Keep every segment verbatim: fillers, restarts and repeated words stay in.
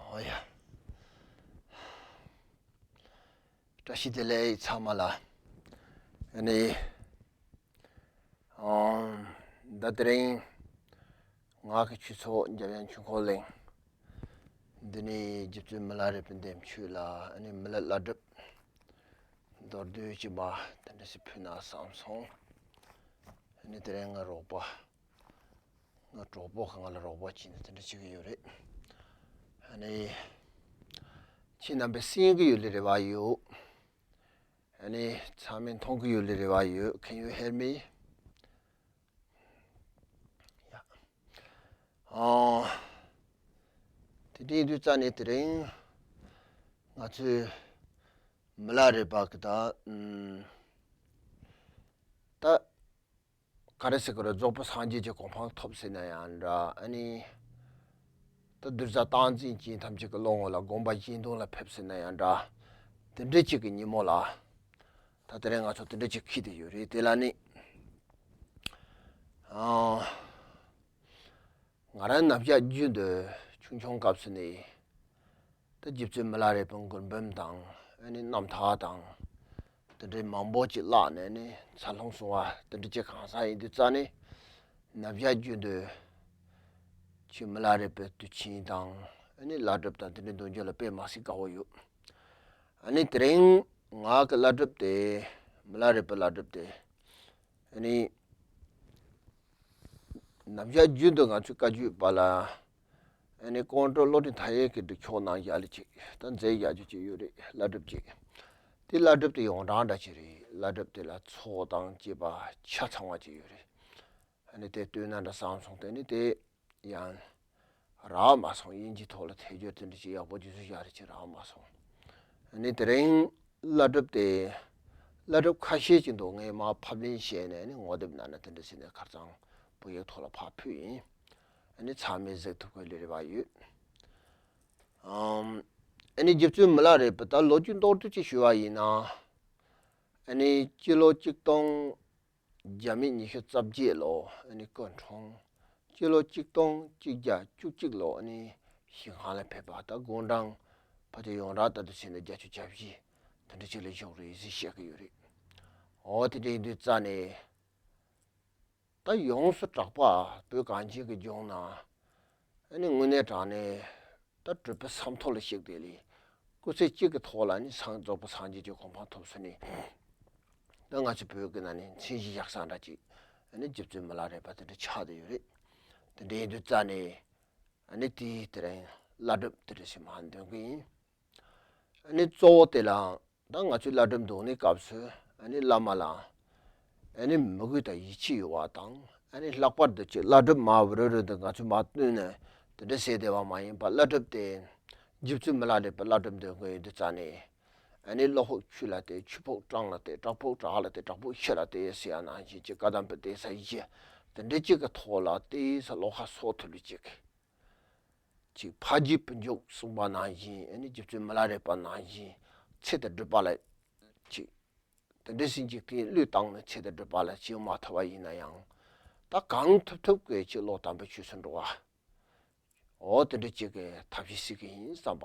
ཨོ་ཡ། བཀྲ་ཤིས་བདེ་ལེགས་ཚང་མ་ལ། ཨ་ནི། ཨོ། ད་དེ་རིང་ངག་གི་ཆོས་ཚོགས་འཇམ་དབྱངས་ཆོས་འཁོར་གླིང་། འདི་ནི་རྗེ་བཙུན་མི་ལ་རས་པའི་འདེམས་ཆོས་ལ་ཨ་ནི་མི་ལ་བླ་སྒྲུབ་མདོར་བསྡུས་ཅིག་མ་དེ་འདྲ་ཞིག་ཕུལ་ན་བསམ་སོང་། ཨ་ནི་དེ་རིང་ང་རོགས་པ། ང་གྲོགས་པོ་གང་ལ་རོགས་པ་བྱས་ནས་དེ་འདྲ་བྱེད་ཀྱི་ཡོད་རེད། ཨ་ནི། ཁྱེད་རྣམ་པས་གསན་གྱི་ཡོད་ལེ་རེ་བ་ཡོད། ཨ་ནི་ཚང་མས་མཐོང་གི་ཡོད་ལེ་རེ་བ་ཡོད། Can you hear me? ཡ། ཨ། དེ་འདྲ་ཡིན་དུས་རྩ་ནས་དེ་རིང་ང་ཚོས་མི་ལ་རས་པ་གི་ད། ཨམ། ད། ག་རེ་ཟེར་དགོས་རེད། རྫོགས་པའི་སངས་རྒྱས་ཀྱི་གོ་འཕང་ཐོབ་ཟེར་ན་ཡང་འདྲ། ཨ་ནི། ད་གདུལ་བྱ་རྟག་འཛིན་ཅན་ཐམས་ཅད་ཀྱི་བློ་ངོ་ལ་དགོངས་པ་གཞན་དོན་ལ་ཕེབས་ཟེར་ན་ཡང་འདྲ། དེ་འདྲ་གཅིག་གི་ཉིན་མོ་ལ། ད་དེ་རིང་ང་ཚོ་དེ་འདྲ་གཅིག་འཁེལ་བསྡད་ཡོད་རེད། དེ་ལ་ནི། ཨང་། ང་རང་ནམ་ཞག་རྒྱུན་དུ་ཆུང་ཆུང་སྐབས་སུ་ནས་ད་རྗེ་བཙུན་མི་ལ་རས་པའི་མགུར་འབུམ་དང་ཨ་ནི་རྣམ་ཐར་དང་དེ་འདྲའི་མང་པོ་ཅིག་བཀླགས་ནས་ནི་འཚར་ལོངས་སོང་བ་དེ་འདྲ་ཅིག་གང་ཟག་ཡིན་དུས་རྩ་ནས་ནམ་ཞག་རྒྱུན་དུ་ཆོས་མི་ལ་རས་པའི་དུས་ཆེན་དང་ཨ་ནི་བླ་སྒྲུབ་དང་དེ་འདྲའི་འདོན་རྒྱུ་ལ་དཔེ་མ་སྲིད་དགའ་བོ་ཡོད། ཨ་ནི་དེ་རིང་ངག་གི་བླ་སྒྲུབ་དེ་མི་ལ་རས་པའི་བླ་སྒྲུབ་དེ། ཨ་ནི། ནམ་ཞག་རྒྱུན་དུ་ང་ཚོའི་བཀའ་བརྒྱུད་པ་ལ། ཨ་ནི་ཀོང་སྤྲུལ་བློ་གྲོས་མཐའ་ཡས་ཀྱིས་སྒྲིག་ཆོག་གནང་ཡག་ལེ་ཅིག་ད་མཛད་ཡག་རྒྱུ་ཅིག་ཡོད་རེད། བླ་སྒྲུབ་ཅིག་དེ་བླ་སྒྲུབ་དེ་ཡོངས་གྲགས་འདྲ་ཅིག་རེད། བླ་སྒྲུབ་དེ་ལ་ཚོགས་དང་བཅས་པ་ཆ་ཚང་བ་ཅིག་ཡོད་རེད། ཨ་ནི་དེ་བཏོན་ན་འདྲ་བསམ་སོང་། དེ་ནི་དེ་ཡང་རག་མ་སོང་། དབྱིན་ཇིའི་ཐོག་ལ་ཐད་སྦྱོར་དེ་འདྲ་ཅིག་ཡག་པོ་རྗེས་སུ་བཞག་རེ་ཅིག་རག་མ་སོང་། ཨ་ནི་དེ་རིང་བླ་སྒྲུབ་དེ་བླ་སྒྲུབ་ཁ་ཤས་ཅིག་འདུག་ངས་མར་ཕབ་ལེན་བྱས་ནས་ནི་ངོ་དེབ་ནང་ན་དེ་འདྲ་ཟེར་ནས་ཁར་ཚང་བོད་ཡིག་ཐོག་ལ་ཕར་ཕུལ་ཡིན། ཨ་ནི་ཚང་མས་གཟིགས་ཐུབ་ཀྱི་ལེ་རེ་བ་ཡོད། ཨམ། ཨ་ནི་རྗེ་བཙུན་མི་ལ་རས་པ་ད་ལོ་རྒྱུས་མདོར་བསྡུས་ཅིག་ཞུ་བ་ཡིན་ན། ཨ་ནི་སྤྱི་ལོ་གཅིག་སྟོང་བརྒྱ་མེད་ཉི་ཤུ་རྩ་བརྒྱད་ལོ། ཨ་ནི་སྐུ་འཁྲུངས། སྤྱི་ལོ་གཅིག་སྟོང་གཅིག་བརྒྱ་བཅུ་གཅིག་ལོ་ཨ་ནི་ཞིང་ཁམས་ལ་ཕེབས་པ། ད་དགུང་གྲངས་ཕལ་ཆེར་ཡོངས་གྲགས་ལྟར་དུ་བྱས་ན་བརྒྱད་ཅུ་གྱ་བཞི་དེ་འདྲ་ཅིག་ལ་བཞུགས་རེད་ཟེར་བཤད་ཀྱི་ཡོད་རེད། འོ་དེ་འདྲ་ཡིན་དུས་རྩ་ནས་ད་ཡོངས་སུ་གྲགས་པ་བོད་གངས་ཅན་གྱི་ལྗོངས་ན་ཨ་ནི་དངོས་གནས་དྲང་གནས། ད་གྲུབ་པའི་ས་ཐོག་ལ་གཤེགས་ཏེ་ལས་སྐུ་ཚེ་གཅིག་གི་ཐོག་ལ་ནི་སངས་རྫོགས་པའི་སངས་རྒྱས་ཀྱི་གོ་འཕང་ཐོབ་ཟིན་ནས། ད་ང་ཚོ་བོད་ཀྱི་ནང་ནས་མཚན་གཞི་བཞག་ས་འདྲ་ཅིག་ཨ་ནི་རྗེ་བཙུན་མི་ལ་རས་པ་དེ་འདྲ་ཆགས་བསྡད་ཡོད་རེད། དེ་འདྲ་ཡིན་དུས་རྩ་ནས་ཨ་ནི་དེའི་དེ་རིང་བླ་སྒྲུབ་དེ་འདྲ་ཞིག་མར་འདོན་གི་ཡིན། ཨ་ནི་གཙོ་བོ་དེ་ལའང་ད་ང་ཚོས་བླ་སྒྲུབ་འདོན་ནི་སྐབས་སུ་ཨ་ནི་བླ་མ་ལ་ཨ་ནི་མོས་གུས་དང་ཡིད་ཆེས་ཡོད་པ་དང་། ཨ་ནི་ལྷག་པར་དུ་ཅིག་བླ་སྒྲུབ་མར་རོལ་རོལ་དུ་ང་ཚོས་མར་བཏོན་ནས་དེ་འདྲ་ཟེར་བསྡད་པ་མ་ཡིན་པར། བླ་སྒྲུབ་དེ་རྗེ་བཙུན་མི་ལ་རས་པའི་བླ་སྒྲུབ་འདོན་གྱི་ཡོད་དུས་ཙ་ནས། ཨ་ནི་བློ་ཕུགས་ཆུ་ལ་གཏད། ཆུ་ཕུགས་སྤྲང་ལ་གཏད། སྤྲང་ཕུགས་བྲག་ལ་གཏད། བྲག་ཕུགས་ཤིང་ལ་གཏད་ཟེར་ཡ་ནང་བཞིན་ཅིག་བཀའ་གདམས་པའི་གདན་ས་བཞི་དེ་འདྲ་གཅིག་གི་ཐོག་ལ་གཏད་ས་བློ་ཁ་གསོ་ཐུབ་ལུགས་ཅིག་ཅིག་ཕ་རྒྱུད་བུ་འཇུག་གསུངས་པ་ནང་བཞིན། ཨ་ནི་རྗེ་བཙུན་མི་ལ་རས་པ་ནང་བཞིན་ཚེ་དང་སྒྲུབ་པ་ལ་ཅིག་དེ་འདྲ་ཟིན་ཅིག་དེ་བློས་བཏང་ནས་ཚེ་དང་སྒྲུབ་པ་ལ་ཅིག་མ་ཐོབ་པ་ཡིན་ན་ཡང་། ད་གང་ཐུབ་ཐུབ་ཀྱིས་ཅིག་བློ་དམ་པའི་ཆོས་སུ་འགྲོ་བ། འོ་དེ་འདྲ་ཅིག་གི་ཐབས་ཤེས་སྲིད་ཀྱི་ཡིན་བསམ་པ།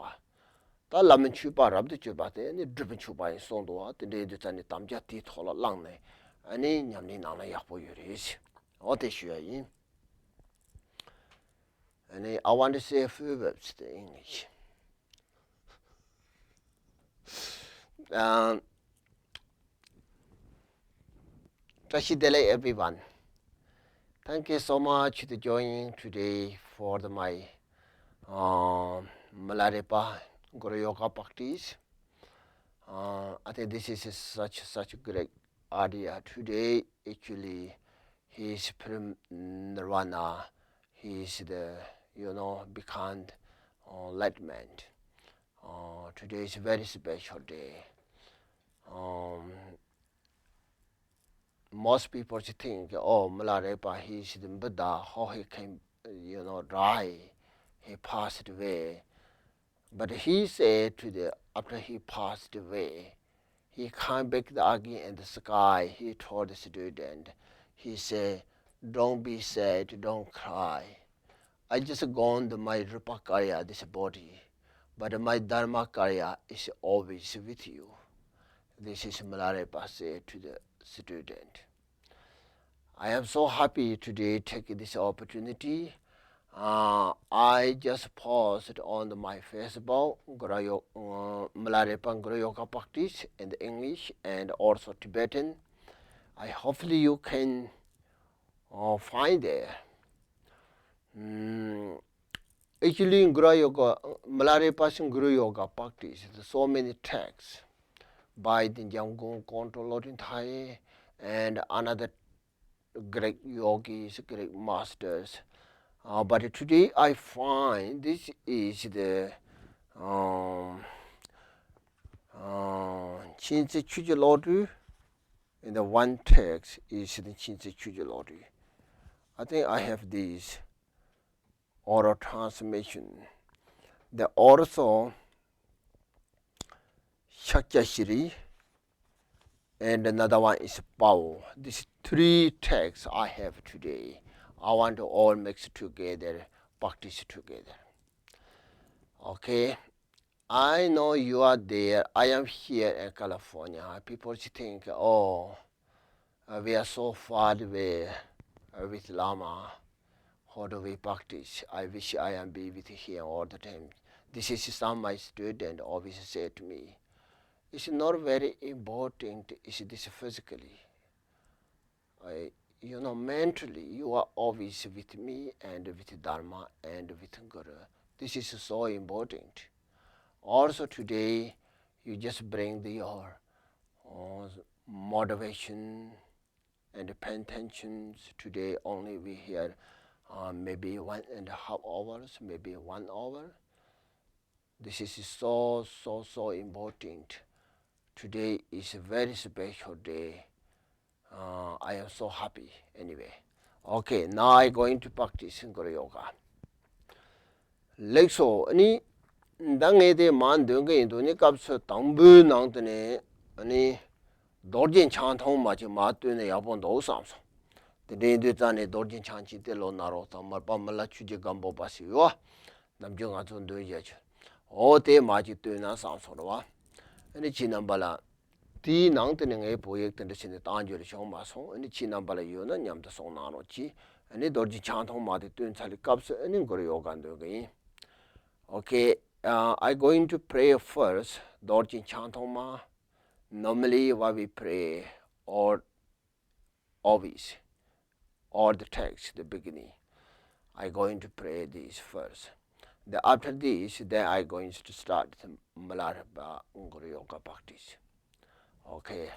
ད་བླ་མའི་མཆོད་པ་རབ་ཏུ་བརྗོད་པ་དེ་ནི་སྒྲུབ་པའི་མཆོད་པ་ཡིན་གསུངས་འདུག་བ། དེ་འདྲའི་དུས་ཙམ་ནས་དམ་བཅའ་དེའི་ཐོག་ལ་བླངས་ནས་ཨ་ནི་ཉམས་ལེན་གནང་ན་ཡག་པོ་ཡོད་རེད། འོ་དེ་ཞུ་ཡ་ཡིན། ཨ་ནི I want to say a few words in English. Um, Tashi Delek, everyone. Thank you so much to joining today for the, my um, Milarepa Guru Yoga practice. Uh, I think this is such such a great idea. Today, actually, he is pre-nirvana. He is the, you know, become uh, enlightenment. Uh, today is a very special day. Um, most people think, oh, Milarepa, he is the Buddha, how he can, you know, die, he passed away. But he said to the, after he passed away, he came back again in the sky, he told the student, he said, don't be sad, don't cry. I just gone to my Rupa Karya, this body, but my Dharma Karya is always with you. This is Milarepa said to the student. I am so happy today take this opportunity. Uh, I just posted on my Facebook, Guru Yo- uh, Milarepa Guru Yoga practice in English and also Tibetan. I hopefully you can uh, find there. Mm, actually, Guru Yoga, Milarepa's Guru Yoga practice, there's so many texts by the Jamgon Kongtrul Lodin Thai and another great yogis, great masters. Uh, but today I find this is the um, uh, Chin Tzu Chu Ju Lo Tzu, and the one text is the Chin Tzu Chu Ju Lo Tzu. I think I have this oral transmission. The also Shakya Shri and another one is Pao. These three texts I have today. I want to all mix together, practice together. Okay. I know you are there. I am here in California. People think, oh, uh, we are so far away uh, with Lama. How do we practice? I wish I am be with him all the time. This is some my student always said to me. It's not very important, is this physically. I, you know, mentally, you are always with me and with Dharma and with Guru. This is so important. Also today, you just bring the, your uh, motivation and penitence. Today only we hear uh, maybe one and a half hours, maybe one hour. This is so, so, so important. Today is a very special day. Uh, I am so happy anyway. Okay, now I going to practice Guru Yoga. ལེགས་སོ། ཨ་ནི་ད་ངས་དེ་མར་འདོན་གི་ཡིན་འདུག་ནི་སྐབས་སུ་དང་པོའི་ནང་དུ་ནས་ཨ་ནི་རྡོ་རྗེ་འཆང་ཐོག་མ་ཅིག་མར་བཏོན་ན་ཡག་པོ་འདུག་བསམ་སོང་། དེ་འདྲ་ཡིན་དུས་ཙང་ནས་རྡོ་རྗེ་འཆང་ཅིག་དེ་ལོ་ན་རོ་དང་མར་པ་མི་ལ་ཆོས་རྗེ་སྒམ་པོ་པ་ཞིག་ཡོད། ནམ་རྒྱུན་ང་ཚོ་འདོན་བྱས་ཆོག་འོ་དེ་མ་ཅིག་བཏོན་ན་བསམ་སོང་རེད་བ། ཨ་ནི་ཁྱེད་རྣམ་པ་ལ། དེའི་ནང་དེ་ནས་ངའི་བོད་ཡིག་དེ་འདྲ་བྱས་ནས་བཏང་རྒྱུ་རེ་བྱུང་མ་སོང་། ཨ་ནི་ཁྱེད་རྣམ་པ་ལ་ཡོད་ན་མཉམ་དུ་གསུང་གནང་རོགས་གྱིས། ཨ་ནི་རྡོ་རྗེ་འཆང་ཐོག་མ་དེ་བཏོན་ཚར་བའི་སྐབས་སུ་ཨ་ནི་མགོ་རུ་ཡོ་ག་འདོན་གི་ཡིན། Okay, uh, I going to pray first རྡོ་རྗེ་འཆང་ཐོག་མ། Normally what we pray or always, all the text, the beginning. I going to pray this first. The, after this, then I going to start the Malarpa Guru Yoga practice. Okay.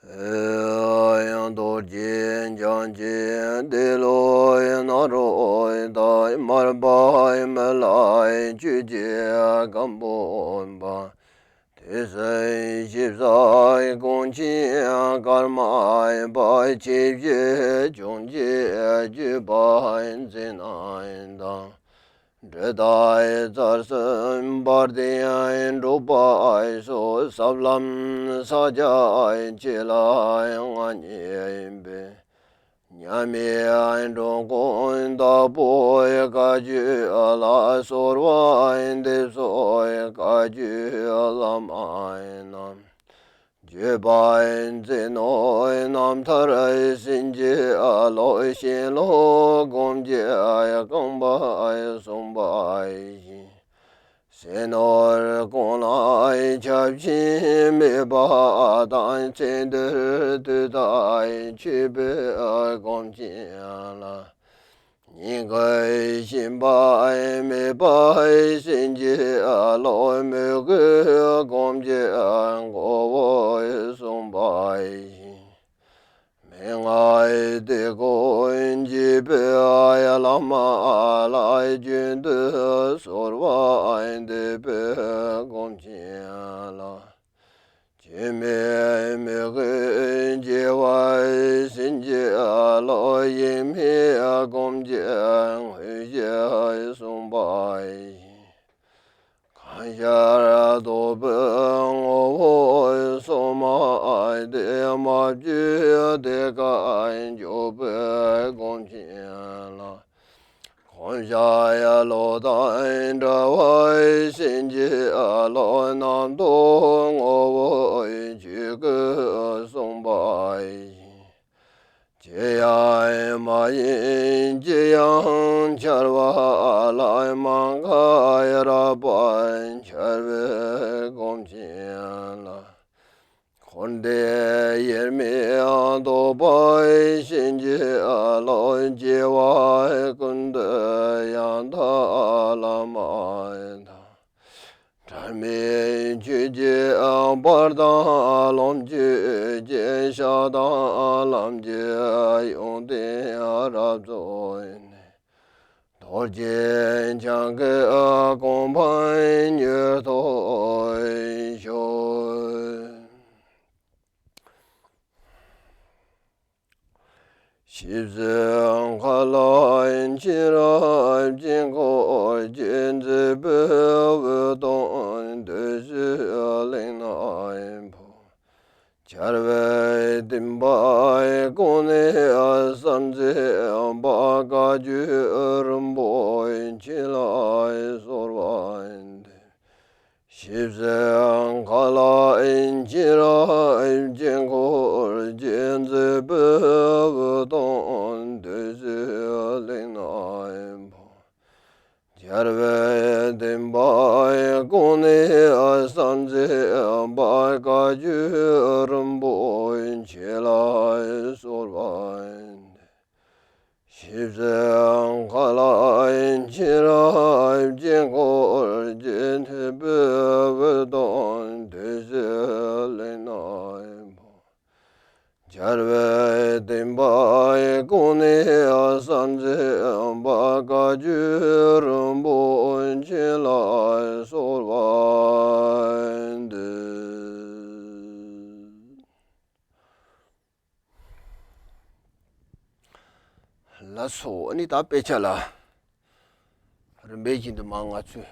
ཡང་རྡོ་རྗེ་འཆང་ཆེན་ཏེ་ལོ་ཡི་ནཱ་རོ་ཡི་ད་མར་པ་ཡི་མི་ལའི་ཆོས་ཀྱི་སྒམ་པོ་པ། དེ་སྲིད་ཞིབ་ས་ཀོང་ཆེན་ཀརྨ་པ་ཆེ་བཞི་ཅུང་ཆེ་བརྒྱུད་པ་འཛིན་གནང་དང་། འབྲི་དང་ཚར་གསུམ་པར་དེ་འགྲོ་པ་སོགས་ཟབ་ལམ་ས་སྐྱ་ཆེ་ལ་མངའ་བརྙེས་པའི། མཉམ་མེད་འགྲོ་མགོན་དྭགས་པོའི་བཀའ་བརྒྱུད་ལ། གསོལ་བ་འདེབས་སོ་བཀའ་བརྒྱུད་བླ་མ་རྣམས། བརྗོད་པ་མཛད་ནོར་རྣམ་ཐར་ཟིན་གྱི་བློ། ཤེས་ལོ་སྒོམ་གྱི་རྐང་པ་གསུམ་པ་བཞིན། ཟས་ནོར་གང་ལ་ཁྱབ་ཆེན་མེད་པ་དང་། ཚེ་འདིར་དུས་དང་མཆོད་པའི་སྒོམ་ཆེན་ལ། སྙིང་གི་ཞེན་པ་མེད་པར་ཟིན་གྱི་བློ། མོས་གུས་སྒོམ་གྱི་མགོ་བོ་གསུམ་པ་བཞིན། མན་ངག་དེ་ཀུན་འབྱེད་པའི་བླ་མ་ལ། རྒྱུན་དུ་གསོལ་བ་འདེབས་པའི་སྒོམ་ཆེན་ལ། སྐྱོན་མེད་མོས་གུས་རྒྱལ་བར་ཟིན་གྱི་བློ། ཡེངས་མེད་སྒོམ་གྱི་དངོས་གཞི་གསུམ་པ་བཞིན། གང་ཤར་རྟོགས་པའི་ངོ་བོ་སོ་མ་དེ། མ་བཅོས་དེ་ཀ་འཇོག་པའི་སྒོམ་ཆེན་ལ། གང་ཤར་བློ་དང་བྲལ་བར་ཟིན་གྱི་བློ། རྣམ་རྟོག་ངོ་བོ་ཆོས་སྐུ་གསུམ་པ་བཞིན། ཅི་ཡང་མ་ཡིན་ཅི་ཡང་འཆར་བ་ལ། མ་འགགས་རབ་འཆར་བའི་སྒོམ་ཆེན་ལ། འཁོར་འདས་དབྱེར་མེད་རྟོགས་པ་ཟིན་གྱི་བློ། སྐྱེ་བ་ཀུན་ཏུ་ཡང་དག་བླ་མ་དང་། གྲངས་མེད་ཆོས་ཀྱི་དཔལ་དང་ལོངས་སྤྱོད་ཅན། ཤཱཀ་དང་ལམ་གྱི་ཡོན་ཏན་རབ་རྫོགས་ནས། རྡོ་རྗེ་འཆང་གི་གོ་འཕང་མྱུར་ཐོབ་ཤོག། ཞེས་པའི་ཁ་ལ་མཁྱེན་རབ་དཀྱིལ་འཁོར་རྒྱན། མཛེས་པའི་འོད་སྟོང་བདུད་རྩིའི་གླིང་ན་འཕོ། འཆར་བའི་བདེན་པ་ཀུན་ནས་གསལ་མཛད་པ། བཀའ་བརྒྱུད་རིན་པོ་ཆེ་ལ་གསོལ་བ་འདེབས། ཞེས་པའི་ཁ་ལ་མཁྱེན་རབ་དཀྱིལ་འཁོར་རྒྱན། མཛེས་པའི་འོད་སྟོང་བདུད་རྩིའི་གླིང་ན་འཕོ། འཆར་བའི་བདེན་པ་ཀུན་ནས་གསལ་མཛད་པ། བཀའ་བརྒྱུད་རིན་པོ་ཆེ་ལ་གསོལ་བ་འདེབས། ཞེས་པའི་ཁ་ལ་མཁྱེན་རབ་དཀྱིལ་འཁོར་རྒྱན། མཛེས་པའི་འོད་སྟོང་བདུད་རྩིའི་གླིང་ན་འཕོ། འཆར་བའི་བདེན་པ་ཀུན་ནས་གསལ་མཛད་པ། བཀའ་བརྒྱུད་རིན་པོ་ཆེ་ལ་གསོལ་བ་འདེབས། ལགས་སོ། ཨ་ནི་ད་དཔེ་ཆ་ལ་རིམ་པས་བཞིན་དུ་མར་ང་ཚོས་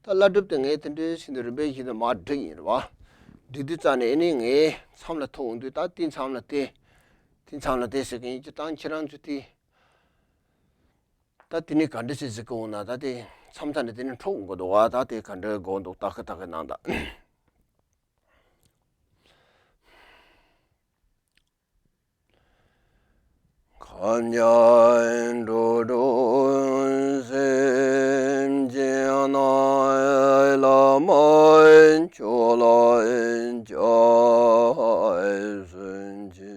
ད་བསླབ་སྒྲུབ་དེ་ངས་དེ་འདྲའི་བཞིན་དུ་རིམ་པས་བཞིན་དུ་མར་སྒྲིག་ཡིན་རེད་བ། སྒྲིག་དུས་ཙ་ནས་ཨ་ནི་ངའི་མཚམས་ལ་ཐུག་འོང་དུས། ད་དེ་མཚམས་ལ་དེ། དེ་མཚམས་ལ་དེ་ཟེར་གི་ཡིན་གྱི། ད་ཁྱེད་རང་ཚོ་དེ། ད་དེ་ནི་ག་འདྲ་ཞིག་གཟིགས་ཀྱི་འོང་ན། ད་དེ་མཚམས་མཚམས་ནས་དེ་ནི་འཕྲོ་འོང་གི་འདུག་བ། ད་དེ་ག་འདྲ་དགོས་འདུག་ལྟ་གི་ལྟ་གི་གནང་དང་། མཁའ་མཉམ་འགྲོ་དྲུག་སེམས་ཅན་རྣམས། བླ་མ་མཆོག་ལ་སྐྱབས་སུ་མཆི།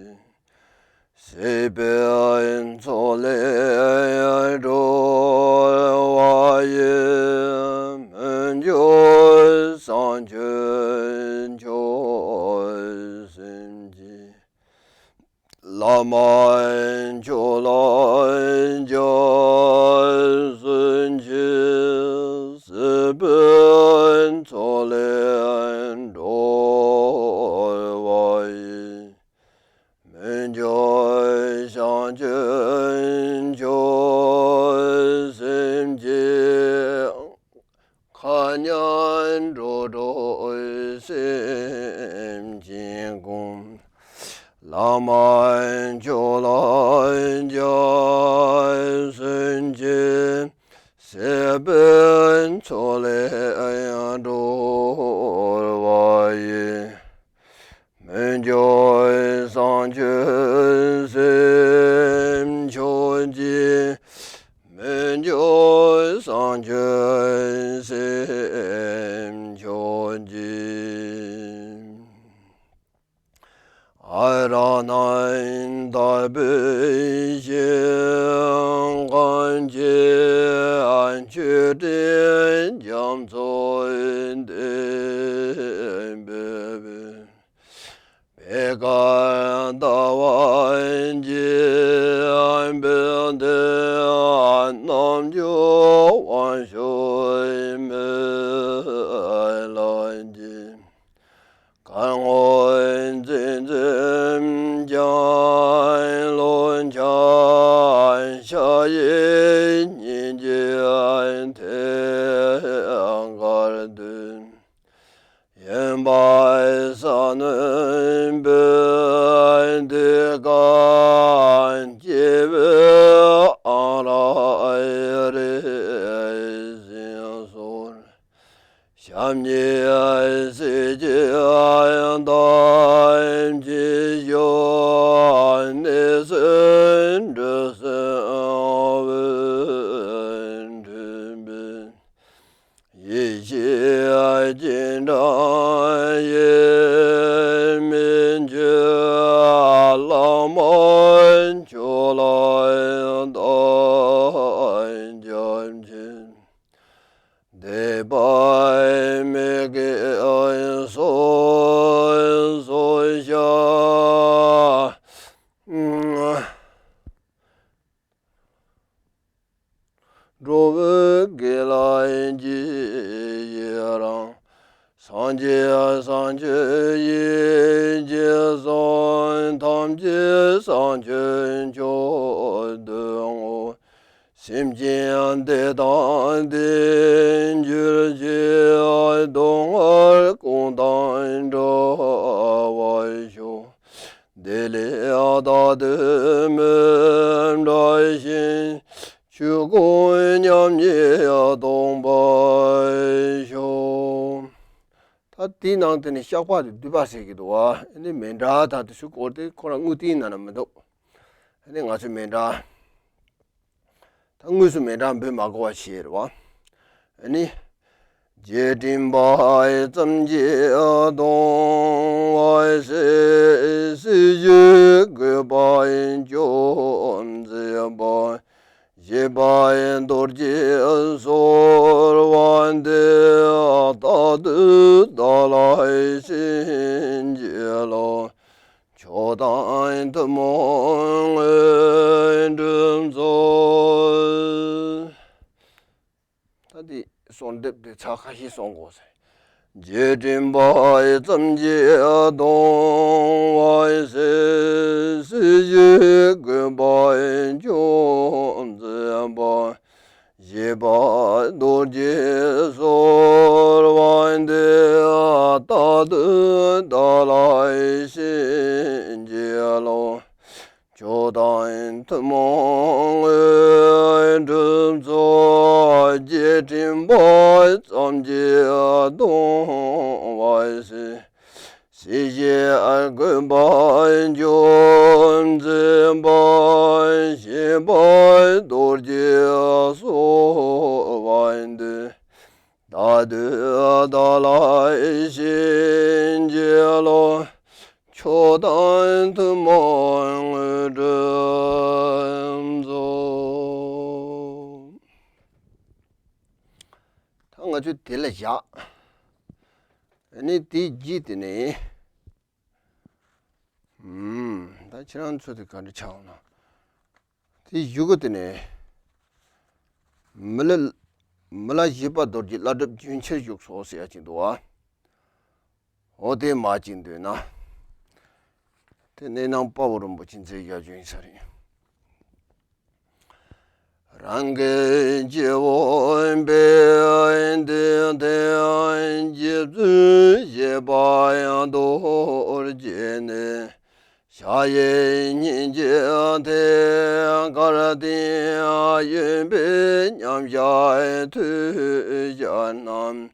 སྲིད་པའི་མཚོ་ལས་སྒྲོལ་བ་ཡི། མི་འགྱུར་བསམ་དཔྱོད་མཆོག་སེམས་ཀྱིས། བླ་མ་མཆོག་ལ་སྐྱབས་སུ་མཆི། སྲིད་པའི་མཚོ་ལས་སྒྲོལ་བ་ཡི། མི་འགྱུར་བྱང་ཆུབ་མཆོག་སེམས་ཀྱིས། མཁའ་མཉམ་འགྲོ་དྲུག་སེམས་ཅན་ཀུན། བླ་མ་མཆོག་ལ་སྐྱབས་སུ་མཆི། སྲིད་པའི་མཚོ་ལས་སྒྲོལ་བ་ཡི། མི་འགྱུར་བསམ་བརྗོད་སེམས་མཆོག་གྱུར། མི་འགྱུར་བསམ་བརྗོད་སེམས་མཆོག་གྱུར། ཨ་ར་ཧ་ནཱི་དྭགས་པོའི་ཞིང་ཁམས་ཀྱི། ཆོས་དྲིན་རྒྱ་མཚོའི་མདུན་བོད་པའི། པད་དཀར་ཟླ་བ་གྱུར་པའི་མདུན། རྣལ་འབྱོར་དབང་ཕྱུག་མི་ལ་གྱུར། གར་ངོར་འཛིན་འཛིན་ཀྱང་བློ་འཆར། ཕྱག་གཡས་སྙིང་རྗེའི་ཐད་ཀར་འདུད། གཡོན་པ་ས་གནོན་པའི་ཟློས་གར། སྐྱེས་བུ་ཨ་ར་རེ་བཞིན་གསོལ། ཞབས་གཉིས་གསེར་གྱི་ཐག་ཆོད་གཞུ། གནས་གསུམ་འབྲུ་གསུམ་དབུ་འཕྲེང་བའི། ཡེ་ཤེས་སྤྱན་དྲངས་ཡིད་མི་འགྱུར། བླ་མ་མཆོག་ལ་བདག་སྐྱབས་མཆི། འདོད་པ་མི་དགེ་སོ་སོར་བཤགས། འགྲོ་བའི་དགེ་ལ་རྗེས་ཡི་རང་། སངས་རྒྱས་བསམ་བརྗོད་ཡིད་ཀྱིས་བཟུང་། ཐམས་ཅད་བསམ་བརྗོད་མཆོག་ཏུ་བསྔོ། སེམས་ཅན་བདེ་དང་ལྡན་གྱུར་ཅིག་སྡུག་བསྔལ་ཀུན་དང་བྲལ་བར་ཤོག་བདེ་ལེགས་དག་ཏུ་མི་འབྲལ་ཞིང་། ཆོས་ཀུན་མཉམ་ཉིད་སྟོང་པར་ཤོག་ད་དེའི་ནང་དེ་ནི་བཤགས་པ་དེ་བསྡུས་པ་ཟེར་གྱི་འདུག་བ། ཨ་ནི་མཎྜལ་དང་དེ་ཚོའི་སྐོར་དེ་ཁོ་རང་དངུལ་རྟིང་ནང་ན་མི་འདུག་ཨ་ནི་ང་ཚོའི་མཎྜལ། ད་དངོས་སུ་མཎྜལ་འབུལ་མ་དགོས་པ་བྱས་རེད་བ། ཨ་ནི། རྗེས་དྲན་པ་ཙམ་གྱིས་སྡུག་བསྔལ་སེལ། སྲིད་ཞིའི་རྒུད་པ་སྐྱོབ་མཛད་པ། བཞད་པ་རྡོ་རྗེའི་གསོལ་བ་འདེབས། རྟག་ཏུ་བདག་ལ་བྱིན་གྱིས་རློབས། མཆོག་དང་ཐུན་མོང་དངོས་གྲུབ་སྩོལ། ད་འདི་གསོལ་འདེབས་དེ་ཚར་ཁ་ཤས་གསུང་དགོས་ཟེར། རྗེས་དྲན་པ་ཙམ་གྱིས་སྡུག་བསྔལ་སེལ། སྲིད་ཞིའི་རྒུད་པ་སྐྱོབ་མཛད་པ། བཞད་པ་རྡོ་རྗེའི་གསོལ་བ་འདེབས། རྟག་ཏུ་བདག་ལ་བྱིན་གྱིས་རློབས། མཆོག་དང་ཐུན་མོང་དངོས་གྲུབ་སྩོལ། རྗེས་དྲན་པ་ཙམ་གྱིས་སྡུག་བསྔལ་སེལ། སྲིད་ཞིའི་རྒུད་པ་སྐྱོབ་མཛད་པ། བཞད་པ་རྡོ་རྗེའི་གསོལ་བ་འདེབས། རྟག་ཏུ་བདག་ལ་བྱིན་གྱིས་རློབས། མཆོག་དང་ཐུན་མོང་དངོས་གྲུབ་སྩོལ། ད་ང་ཚོས་དེ་ལ་བཞག་ཨ་ནི་དེའི་རྗེས་དེ་ནས། ཨུམ། ད་ཁྱེད་རང་ཚོ་དེ་ག་འདྲ་ཆགས་འོང་ན། དེ་གཞུག་གུ་དེ་ནས། མི་ལ། མི་ལ་བཞད་པ་རྡོ་རྗེ་བླ་སྒྲུབ་རྒྱུན་ཆེར་བཞུགས་སོ་ཟེར་ཡ་ཅིག་འདུག་བ། འོ་དེ་མ་ཅིག་འདོད་ན། དེ་གནས་ནང་དཔའ་བོ་རིན་པོ་ཆེ་མཛད་བཞག་རྒྱུ་ཡིན་ས་རེད། རང་གི་སྐྱེ་བོ་འབད་དེ་དེ། རྗེ་བཙུན་བཞད་པ་རྡོ་རྗེ་ནས། ཞལ་བཞེས་སྙིང་རྗེའི་ཐད་ཀར་བསྟན། གཡོན་པས་མཉམ་བཞག་ཐོད་བཞག་བསྣམས།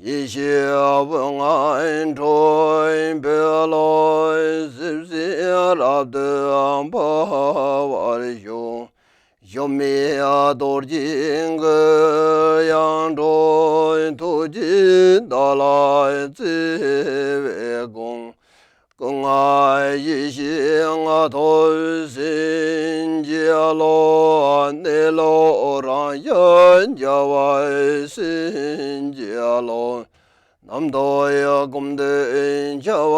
ཡེ་ཤེས་འོད་ལྔའི་འཕྲོས་འབེབས་ལ། སིབ་སིབ་རབ་ཏུ་འབར་བར་ཤོག། གཞོམ་མེད་རྡོ་རྗེའི་གུ་ཡངས་འཕྲོ། ཐུགས་རྗེས་བདག་ལ་བརྩེ་བས་དགོངས། སྐུ་ལྔ་ཡེ་ཤེས་ལྔ་ཐོབ་སེམས་ཀྱི་བློ། གནས་ལུགས་རང་བཞིན་རྒྱལ་བ་སེམས་ཀྱི་བློ། རྣམ་རྟོག་ཡི་སྒོམ་དུ་འཆར་བ་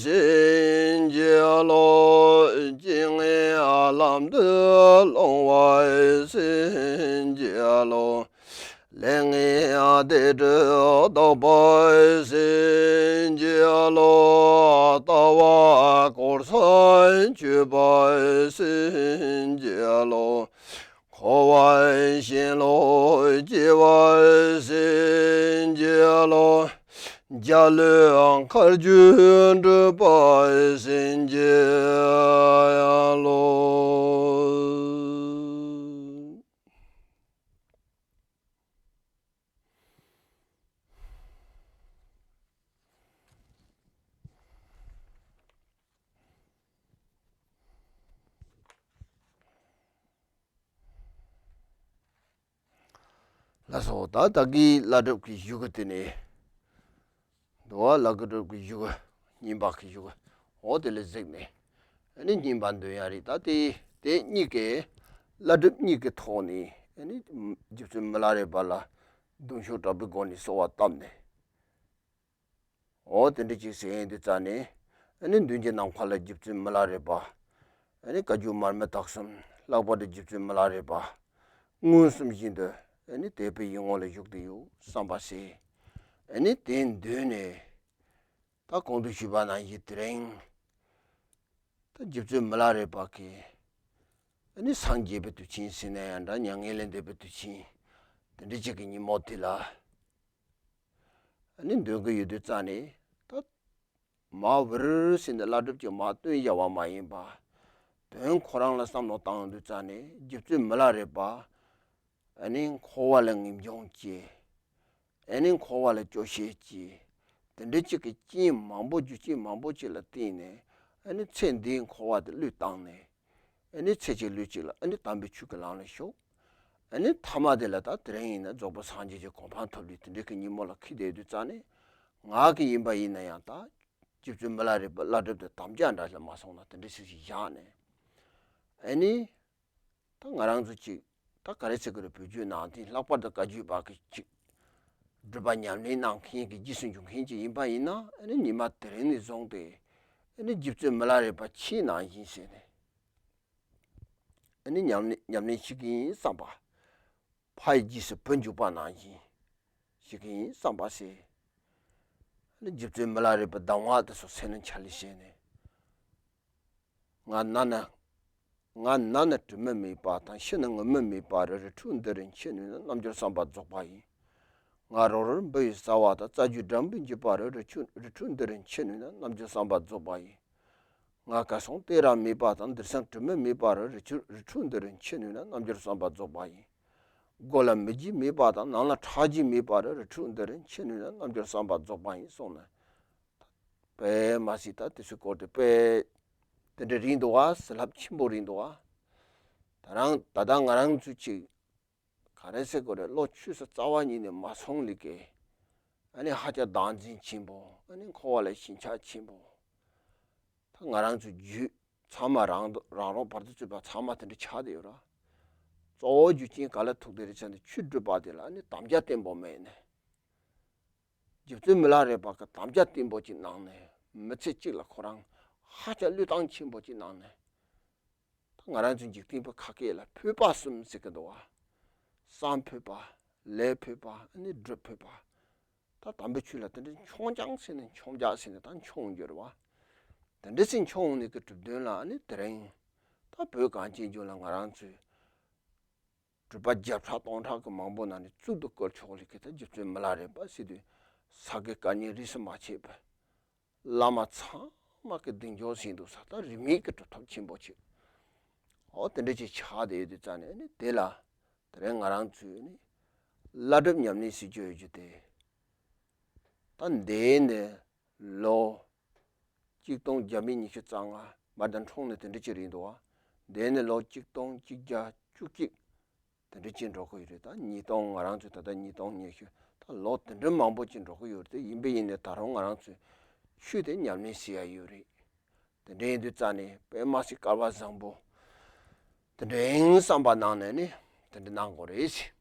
སེམས་ཀྱི་བློ། སྤྱན་ལྔའི་ལམ་དུ་སློང་བ་སེམས་ཀྱི་བློ། ལས་ངན་སྡིག་སྒྲིབ་དག་པ་སེམས་ཀྱི་བློ། ལྟ་བ་འཁོར་སར་གྱུར་པ་སེམས་ཀྱི་བློ། འཁོར་བའི་ཞེན་ལོག་སྐྱེ་བ་སེམས་ཀྱི་བློ། འཇའ་ལུས་མཁའ་སྤྱོད་འགྲུབ་པ་སེམས་ཀྱི་བློ། ལགས་སོ། ད་ད་གིན་བླ་སྒྲུབ་ཀྱི་གཞུག་གུ་དེ་ནས་འདུག་བ། བླ་སྒྲུབ་ཀྱི་གཞུག་གུ། སྙིང་པ་གི་གཞུག་གུ། འོ་དེ་ལ་གཟིགས་ནས་ཨ་ནི་སྙིང་པ་འདོན་ཡ་རེད། ད་དེ་དེ་གཉིས་ཀའི་བླ་སྒྲུབ་གཉིས་ཀྱི་ཐོག་ནས་ཨ་ནི་རྗེ་བཙུན་མི་ལ་རས་པ་ལ་གདུང་ཤུགས་དྲག་པོའི་སྒོ་ནས་གསོལ་བ་བཏབ་ནས། འོ་དེ་འདྲ་ཅིག་ཟེར་ཡིན་དུས་ཙ་ནས། ཨ་ནི་མདུན་གྱི་ནམ་མཁའ་ལ་རྗེ་བཙུན་མི་ལ་རས་པ། ཨ་ནི་བཀའ་བརྒྱུད་མར་མེ་དྭགས་གསུམ། ལྷག་པར་དུ་རྗེ་བཙུན་མི་ལ་རས་པ་མངོན་སུམ་བཞིན་དུ་ཨ་ནི་དད་པའི་ཡིད་ངོ་ལ་བཞུགས་ཏེ་ཡོད་བསམ་པ་ཟེར། ཨ་ནི་དེ་མདུན་ནས་ད་གོང་དུ་ཞུས་པ་ནང་བཞིན་དེ་རིང་ད་རྗེ་བཙུན་མི་ལ་རས་པ་གི་ཨ་ནི་སངས་རྒྱས་པའི་དུས་ཆེན་ཟེར་ན་ཡང་འདྲ། མྱ་ངན་ལས་འདས་པའི་དུས་ཆེན་དེ་འདྲ་ཅིག་གི་ཉིན་མོ་དེ་ལ། ཨ་ནི་འདོན་གི་ཡོད་དུས་ཙ་ནས་ད་མར་ཝིར་ཟེར་ནས་བླ་སྒྲུབ་ཀྱི་མར་བཏོན་བཞག་པ་མ་ཡིན་པ། དོན་ཁོ་རང་ལ་བསམ་བློ་བཏང་ཡོང་དུས་ཙ་ནས་རྗེ་བཙུན་མི་ལ་རས་པ། ཨ་ནི་འཁོར་བ་ལ་ངེས་འབྱུང་སྐྱེ། ཨ་ནི་འཁོར་བ་ལ་སྐྱོ་ཤས་སྐྱེ། དེ་འདྲ་ཅིག་གི་རྐྱེན་མང་པོ་རྒྱུ་རྐྱེན་མང་པོ་ཅིག་ལ་བརྟེན་ནས་ཨ་ནི་ཚེ་འདིའི་འཁོར་བ་དེ་བློས་བཏང་ནས། ཨ་ནི་ཚེ་གཅིག་ལུས་གཅིག་ལ་ཨ་ནི་དམ་པའི་ཆོས་ཀྱི་ལམ་ལ་ཞུགས། ཨ་ནི་ཐ་མ་དེ་ལ་ད་དེ་རིང་ཡིན་ན་རྫོགས་པའི་སངས་རྒྱས་ཀྱི་གོ་འཕང་ཐོབ་ལུས་དེ་འདྲའི་གི་ཉིན་མོ་ལ་འཁེལ་བསྡད་དུས་ཙ་ནས། ང་གི་ཡིན་པ་ཡིན་ན་ཡང་ད་རྗེ་བཙུན་མི་ལ་རས་པའི་བླ་སྒྲུབ་དེ་དམ་བཅའ་འདྲ་ཞིག་ལ་མ་སོང་ན་དེ་འདྲ་ཞིག་ཞིག་བཞག་ནས། ཨ་ནི་ད་ང་རང་ཚོ་ཅིག་ད་ག་རེ་ཟེར་དགོས་རེད། བོད་བརྒྱུད་ནང་བསྟན་ལྷག་པར་དུ་བཀའ་བརྒྱུད་པ་གི་ཅིག་སྒྲུབ་པ་ཉམས་ལེན་གནང་མཁན་གྱི་རྗེས་སུ་འཇུག་མཁན་ཅིག་ཡིན་པ་ཡིན་ན། ཨ་ནི་ཉི་མ་དེ་རིང་ནས་བཟུང་སྟེ་ཨ་ནི་རྗེ་བཙུན་མི་ལ་རས་པ་ཁྱེད་ནང་བཞིན་བྱས་ནས། ཨ་ནི་ཉམས་ལེན་ཉམས་ལེན་བྱེད་ཀྱི་ཡིན་བསམ་པ། ཕ་ཡི་རྗེས་སུ་བུ་འཇུག་པ་ནང་བཞིན་བྱེད་ཀྱི་ཡིན་བསམ་པ་ཟེར། ཨ་ནི་རྗེ་བཙུན་མི་ལ་རས་པའི་གདམས་ངག་དེ་ཚོ་སེམས་ནང་ཆ་ལས་བཞེས་ནས། ང་ན་ནི་ང་ན་ནི་དྲི་མ་མེད་པ་དང་། ཤི་ནི་ངུ་མི་མེད་པ་རེད། རི་ཁྲོད་འདི་རུ་འཆི་ནུས་ན། རྣལ་འབྱོར་བསམ་པ་རྫོགས་པ་ཡིན། ང་རོ་རོར་འབུ་ཡི་རྩ་བ་དང་། རྩ་རྒྱུས་སྦྲང་བུས་འཇིབ་པ་རེད། རི་ཁྲོད་རི་ཁྲོད་འདི་རུ་འཆི་ནུས་ན། རྣལ་འབྱོར་བསམ་པ་རྫོགས་པ་ཡིན། ང་གར་སོང་བལྟས་ར་མེད་པ་དང་། འདིར་སོང་དྲི་མ་མེད་པ་རེད། རི་ཁྲོད་རི་ཁྲོད་འདི་རུ་འཆི་ནུས་ན། རྣལ་འབྱོར་བསམ་པ་རྫོགས་པ་ཡིན། སྒོ་ལ་མི་རྒྱུ་མེད་པ་དང་། ནང་ལ་ཁྲག་རྒྱུ་མེད་པ་རེད། རི་ཁྲོད་འདི་རུ་འཆི་ནུས་ན། རྣལ་འབྱོར་བསམ་པ་རྫོགས་པ་ཡིན་གསུངས་ནས། དཔེ་མ་སྲིད་ད་དེ་ཚོའི་སྐོར་དེ་དཔེ་དེ་འདྲ་རིང་འདུག་བ། ཟིལ་རླབས་ཆེན་པོ་རིང་འདུག་བ། ད་རང་ད་ལྟ་ང་རང་ཚོ་ཅིག་ག་རེ་ཟེར་དགོས་རེད། བློ་ཆོས་སུ་རྩ་བ་ཉིད་ནས་མ་སོང་ལི་ཀའི་ཨ་ནི་ཧ་ཅང་བདག་འཛིན་ཆེན་པོ། ཨ་ནི་འཁོར་བ་ལ་ཞེན་ཆགས་ཆེན་པོ། ད་ང་རང་ཚོ་རྒྱུད་ཚང་མ་རང་རང་རང་བར་དུ་གཅོད་པ་ཚང་མ་དེ་འདྲ་ཆགས་བསྡད་ཡོད་ར། གཙོ་བོ་རྒྱུ་རྐྱེན་ག་ལ་ཐུག་བསྡད་རེད་ཟེར་ན། ཆོས་སྒྲུབ་པ་དེ་ལ་ཨ་ནི་དམ་བཅའ་བརྟན་པོ་མེད་ནས། རྗེ་བཙུན་མི་ལ་རས་པ་གི་དམ་བཅའ་བརྟན་པོ་ཅིག་གནང་ནས། མི་ཚེ་གཅིག་ལ་ཁོ་རང་ཧ་ཅང་བློས་བཏང་ཆེན་པོ་ཅིག་གནང་ནས། ད་ང་རང་ཚོ་འཇིག་རྟེན་པ་ཁ་སྐད་ལ་འཕོས་པ་གསུམ་ཟེར་གི་འདུག་བ། བསམ་འཕོས་པ། ལས་འཕོས་པ། ཨ་ནི་སྒྲུབ་འཕོས་པ། ད་དམ་པའི་ཆོས་ལ་དེ་འདྲ་མཆོང་རྒྱག་ཟེར་ནས་མཆོང་རྒྱག་ཟེར་ནས་ད་མཆོང་ཡོད་རེད་བ། དེ་འདྲ་ཟེར་མཆོང་ནས་གི་གྲུབ་དོན་ལ་ཨ་ནི་དེ་རིང་ད་བོད་གངས་ཅན་ལྗོངས་ལ་ང་རང་ཚོས་སྒྲུབ་པ་བརྒྱ་ཕྲག་སྟོང་ཕྲག་གི་མང་པོ་ནང་ནས་གཙུག་ཏུ་བཀུར་ཆོག་ལེ་ཀའི་ད་རྗེ་བཙུན་མི་ལ་རས་པ་ཟེར་དུས་ས་དགེ་བཀའ་རྙིང་རིས་སུ་མ་ཆད་པའི་བླ་མ་ཚང་ དམག་གི་གདེང་འཇོག་ཟིན་འདུག་ས། ད་རིས་མེད་ཀྱི་གྲུབ་ཐོབ་ཆེན་པོ་ཆེ། འོ་དེ་འདྲ་ཅིག་ཆགས་བསྡད་ཡོད་དུས་ཙང་ནས་ནི་དེ་ལ། དེ་རིང་ང་རང་ཚོས་ནི་བླ་སྒྲུབ་ཉམས་ལེན་ཟེར་རྒྱུ་ཡོད་རྒྱུ་དེ། ད་འདས་ནས་ལོ་གཅིག་སྟོང་བརྒྱ་མེད་ཉི་ཤུ་རྩ་ལྔ་མར་དང་འཁྲུངས་ནས་དེ་འདྲ་ཅིག་རེད་འདུག་བ། འདས་ནས་ལོ་གཅིག་སྟོང་གཅིག་བརྒྱ་བཅུ་གཅིག་དེ་འདྲ་ཅིག་འགྲོ་གི་ཡོད་རེད། ད་ཉིས་སྟོང་ང་རང་ཚོས་ད་ལྟ་ཉིས་སྟོང་ཉི་ཤུ། ད་ལོ་དེ་འདྲ་མང་པོ་ཅིག་འགྲོ་གི་ཡོད་རེད། དེ་ཡིན་པ་ཡིན་ནའི་ད་རུང་ང་རང་ཚོས་ཤུལ་དེ་ཉམས་ལེན་བྱེད་ཡ་ཡོད་རེད། དེ་འདྲ་ཡིན་དུས་ཙང་ནས་དཔེ་མ་སྲིད་སྐལ་བ་བཟང་པོ་དེ་འདྲ་ཡིན་བསམ་པ་ནང་ནས་ནི་དེ་འདྲ་གནང་དགོས་རེད་ཟེར།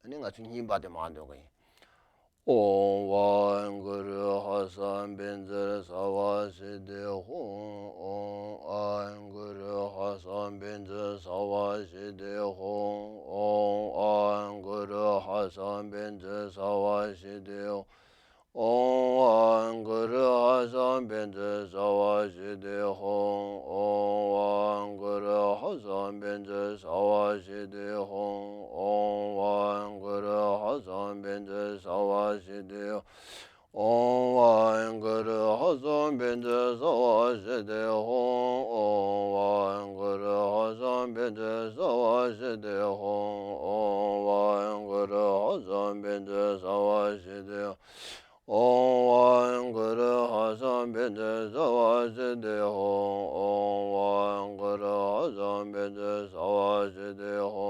ཨ་ནི་ང་ཚོ་གཉིས་པ་དེ་མར་འདོན་གི་ཡིན། ཨོཾ་ཨཱཿཧཱུྃ་གུ་རུ་ཧ་སམ་བཛྲ་སརྦ་སིདྡྷི་ཧཱུྃ། ཨོཾ་ཨཱཿཧཱུྃ་གུ་རུ་ཧ་སམ་བཛྲ་སརྦ་སིདྡྷི་ཧཱུྃ། ཨོཾ་ཨཱཿཧཱུྃ་གུ་རུ་ཧ་སམ་བཛྲ་སརྦ་སིདྡྷི་ཧཱུྃ། ཨོཾ་ཨཱཿཧཱུྃ་གུ་རུ་ཧ་སམ་བཛྲ་སརྦ་སིདྡྷི་ཧཱུྃ། ཨོཾ་ཨཱཿཧཱུྃ་གུ་རུ་ཧ་སམ་བཛྲ་སརྦ་སིདྡྷི་ཧཱུྃ། ཨོཾ་ཨཱཿཧཱུྃ་གུ་རུ་ཧ་སམ་བཛྲ་སརྦ་སིདྡྷི་ཧཱུྃ། ཨོཾ་ཨཱཿཧཱུྃ་གུ་རུ་ཧ་སམ་བཛྲ་སརྦ་སིདྡྷི་ཧཱུྃ། ཨོཾ་ཨཱཿཧཱུྃ་གུ་རུ་ཧ་སམ་བཛྲ་སརྦ་སིདྡྷི་ཧཱུྃ། ཨོཾ་ཨཱཿཧཱུྃ་གུ་རུ་ཧ་སམ་བཛྲ་སརྦ་སིདྡྷི་ཧཱུྃ། ཨོཾ་ཨཱཿཧཱུྃ་གུ་རུ་ཧ་སམ་བཛྲ་སརྦ་སིདྡྷི་ཧཱུྃ། ཨོཾ་ཨཱཿཧཱུྃ་གུ་རུ་ཧ་སམ་བཛྲ་སརྦ་སིདྡྷི་ཧཱུྃ། ཨོཾ་ཨཱཿཧཱུྃ་གུ་རུ་ཧ་སམ་བཛྲ་སརྦ་སིདྡྷི་ཧཱུྃ། ཨོཾ་ཨཱཿཧཱུྃ་གུ་རུ་ཧ་སམ་བཛྲ་སརྦ་སིདྡྷི་ཧཱུྃ། ཨོཾ་ཨཱཿཧཱུྃ་གུ་རུ་ཧ་སམ་བཛྲ་སརྦ་སིདྡྷི་ཧཱུྃ།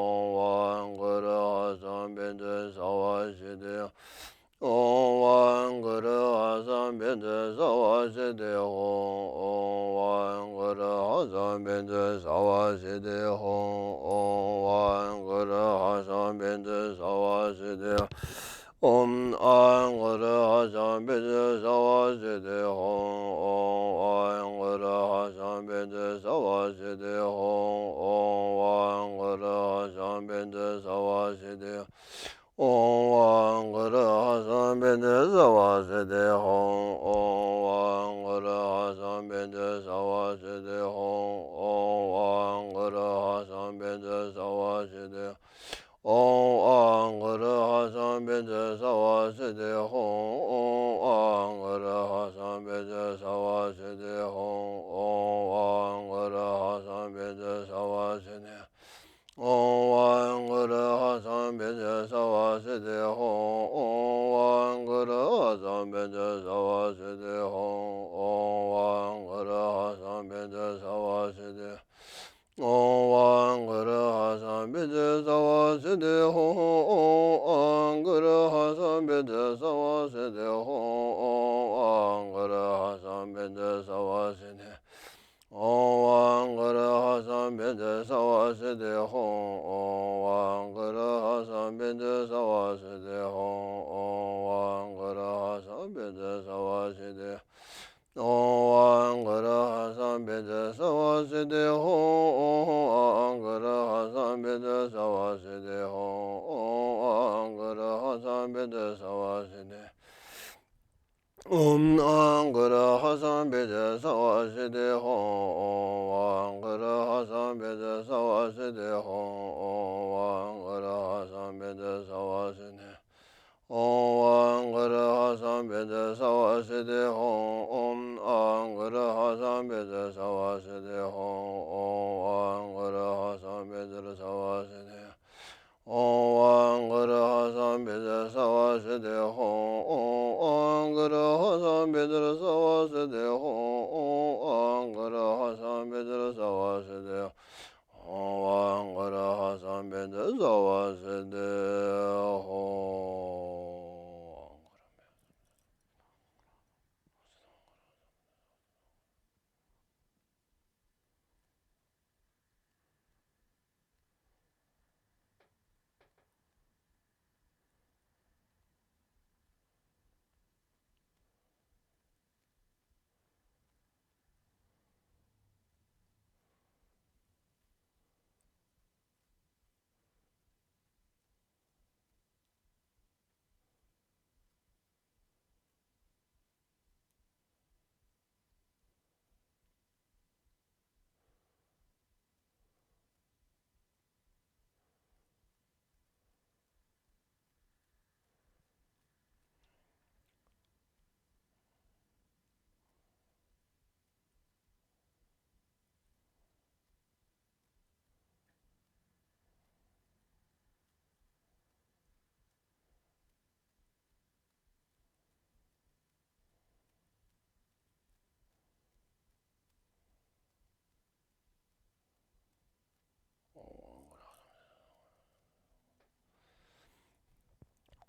ཨོཾ་ཨཱཿཧཱུྃ་གུ་རུ་ཧ་སམ་བཛྲ་སརྦ་སིདྡྷི། ཨོཾ་ཨཱཿཧཱུྃ་གུ་རུ་ཧ་སམ་བཛྲ་སརྦ་སིདྡྷི་ཧཱུྃ། ཨོཾ་ཨཱཿཧཱུྃ་གུ་རུ་ཧ་སམ་བཛྲ་སརྦ་སིདྡྷི་ཧཱུྃ། ཨོཾ་ཨཱཿཧཱུྃ་གུ་རུ་ཧ་སམ་བཛྲ་སརྦ་སིདྡྷི། ཨོཾ་ཨཱཿཧཱུྃ་གུ་རུ་ཧ་སམ་བཛྲ་སརྦ་སིདྡྷི་ཧཱུྃ། ཨོཾ་ཨཱཿཧཱུྃ་གུ་རུ་ཧ་སམ་བཛྲ་སརྦ་སིདྡྷི་ཧཱུྃ། ཨོཾ་ཨཱཿཧཱུྃ་གུ་རུ་ཧ་སམ་བཛྲ་སརྦ་སིདྡྷི། ཨོཾ་ཨཱཿཧཱུྃ་གུ་རུ་ཧ་སམ་བཛྲ་སརྦ་སིདྡྷི་ཧཱུྃ། ཨོཾ་ཨཱཿཧཱུྃ་གུ་རུ་ཧ་སམ་བཛྲ་སརྦ་སིདྡྷི་ཧཱུྃ། ཨོཾ་ཨཱཿཧཱུྃ་གུ་རུ་ཧ་སམ་བཛྲ་སརྦ་སིདྡྷི། ཨོཾ་ཨཱཿཧཱུྃ་གུ་རུ་ཧ་སམ་བཛྲ་སརྦ་སིདྡྷི་ཧཱུྃ། ཨོཾ་ཨཱཿཧཱུྃ་གུ་རུ་ཧ་སམ་བཛྲ་སརྦ་སིདྡྷི་ཧཱུྃ། ཨོཾ་ཨཱཿཧཱུྃ་གུ་རུ་ཧ་སམ་བཛྲ་སརྦ་སིདྡྷི། ཨོཾ་ཨཱཿཧཱུྃ་གུ་རུ་ཧ་སམ་བཛྲ་སརྦ་སིདྡྷི་ཧཱུྃ། ཨོཾ་ཨཱཿཧཱུྃ་གུ་རུ་ཧ་སམ་བཛྲ་སརྦ་སིདྡྷི་ཧཱུྃ། ཨོཾ་ཨཱཿཧཱུྃ་གུ་རུ་ཧ་སམ་བཛྲ་སརྦ་སིདྡྷི། ཨོཾ་ཨཱཿཧཱུྃ་གུ་རུ་ཧ་སམ་བཛྲ་སརྦ་སིདྡྷི་ཧཱུྃ། ཨོཾ་ཨཱཿཧཱུྃ་གུ་རུ་ཧ་སམ་བཛྲ་སརྦ་སིདྡྷི་ཧཱུྃ། ཨོཾ་ཨཱཿཧཱུྃ་གུ་རུ་ཧ་སམ་བཛྲ་སརྦ་སིདྡྷི། ཨོཾ་ཨཱཿཧཱུྃ་གུ་རུ་ཧ་སམ་བཛྲ་སརྦ་སིདྡྷི་ཧཱུྃ། ཨོཾ་ཨཱཿཧཱུྃ་གུ་རུ་ཧ་སམ་བཛྲ་སརྦ་སིདྡྷི་ཧཱུྃ། ཨོཾ་ཨཱཿཧཱུྃ་གུ་རུ་ཧ་སམ་བཛྲ་སརྦ་སིདྡྷི། ཨོཾ་ཨཱཿཧཱུྃ་གུ་རུ་ཧ་སམ་བཛྲ་སརྦ་སིདྡྷི་ཧཱུྃ། ཨོཾ་ཨཱཿཧཱུྃ་གུ་རུ་ཧ་སམ་བཛྲ་སརྦ་སིདྡྷི་ཧཱུྃ། ཨོཾ་ཨཱཿཧཱུྃ་གུ་རུ་ཧ་སམ་བཛྲ་སརྦ་སིདྡྷི། ཨོཾ་ཨཱཿཧཱུྃ་གུ་རུ་ཧ་སམ་བཛྲ་སརྦ་སིདྡྷི་ཧཱུྃ། ཨོཾ་ཨཱཿཧཱུྃ་གུ་རུ་ཧ་སམ་བཛྲ་སརྦ་སིདྡྷི་ཧཱུྃ། ཨོཾ་ཨཱཿཧཱུྃ་གུ་རུ་ཧ་སམ་བཛྲ་སརྦ་སིདྡྷི། ཨོཾ་ཨཱཿཧཱུྃ་གུ་རུ་ཧ་སམ་བཛྲ་སརྦ་སིདྡྷི་ཧཱུྃ། ཨོཾ་ཨཱཿཧཱུྃ་གུ་རུ་ཧ་སམ་བཛྲ་སརྦ་སིདྡྷི་ཧཱུྃ། ཨོཾ་ཨཱཿཧཱུྃ་གུ་རུ་ཧ་སམ་བཛྲ་སརྦ་སིདྡྷི། ཨོཾ་ཨཱཿཧཱུྃ་གུ་རུ་ཧ་སམ་བཛྲ་སརྦ་སིདྡྷི་ཧཱུྃ།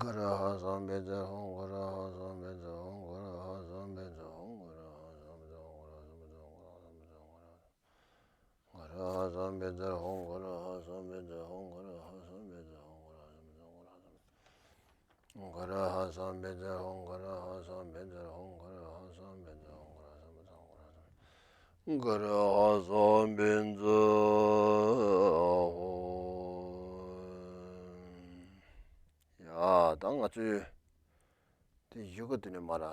ག་ར་ཧ་སམ་བྷ་ཛ་ཧོ། ག་ར་ཧ་སམ་བྷ་ཛ་ཧོ། ག་ར་ཧ་སམ་བྷ་ཛ་ཧོ། ག་ར་ཧ་སམ་བྷ་ཛ་ཧོ། ག་ར་ཧ་སམ་བྷ་ཛ་ཧོ། ག་ར་ཧ་སམ་བྷ་ཛ་ཧོ། ག་ར་ཧ་སམ་བྷ་ཛ་ཧོ། ག་ར་ཧ་སམ་བྷ་ཛ་ཧོ། ག་ར་ཧ་སམ་བྷ་ཛ་ཧོ། ག་ར་ཧ་སམ་བྷ་ཛ་ཧོ། ག་ར་ཧ་སམ་བྷ་ཛ་ཧོ། ག་ར་ཧ་སམ་བྷ་ཛ་ཧོ། ག་ར་ཧ་སམ་བྷ་ཛ་ཧོ། ག་ར་ཧ་སམ་བྷ་ཛ་ཧོ། ཡ། ད་ང་ཚོས་དེ་ཡི་གེ་དེ་ནས་མར།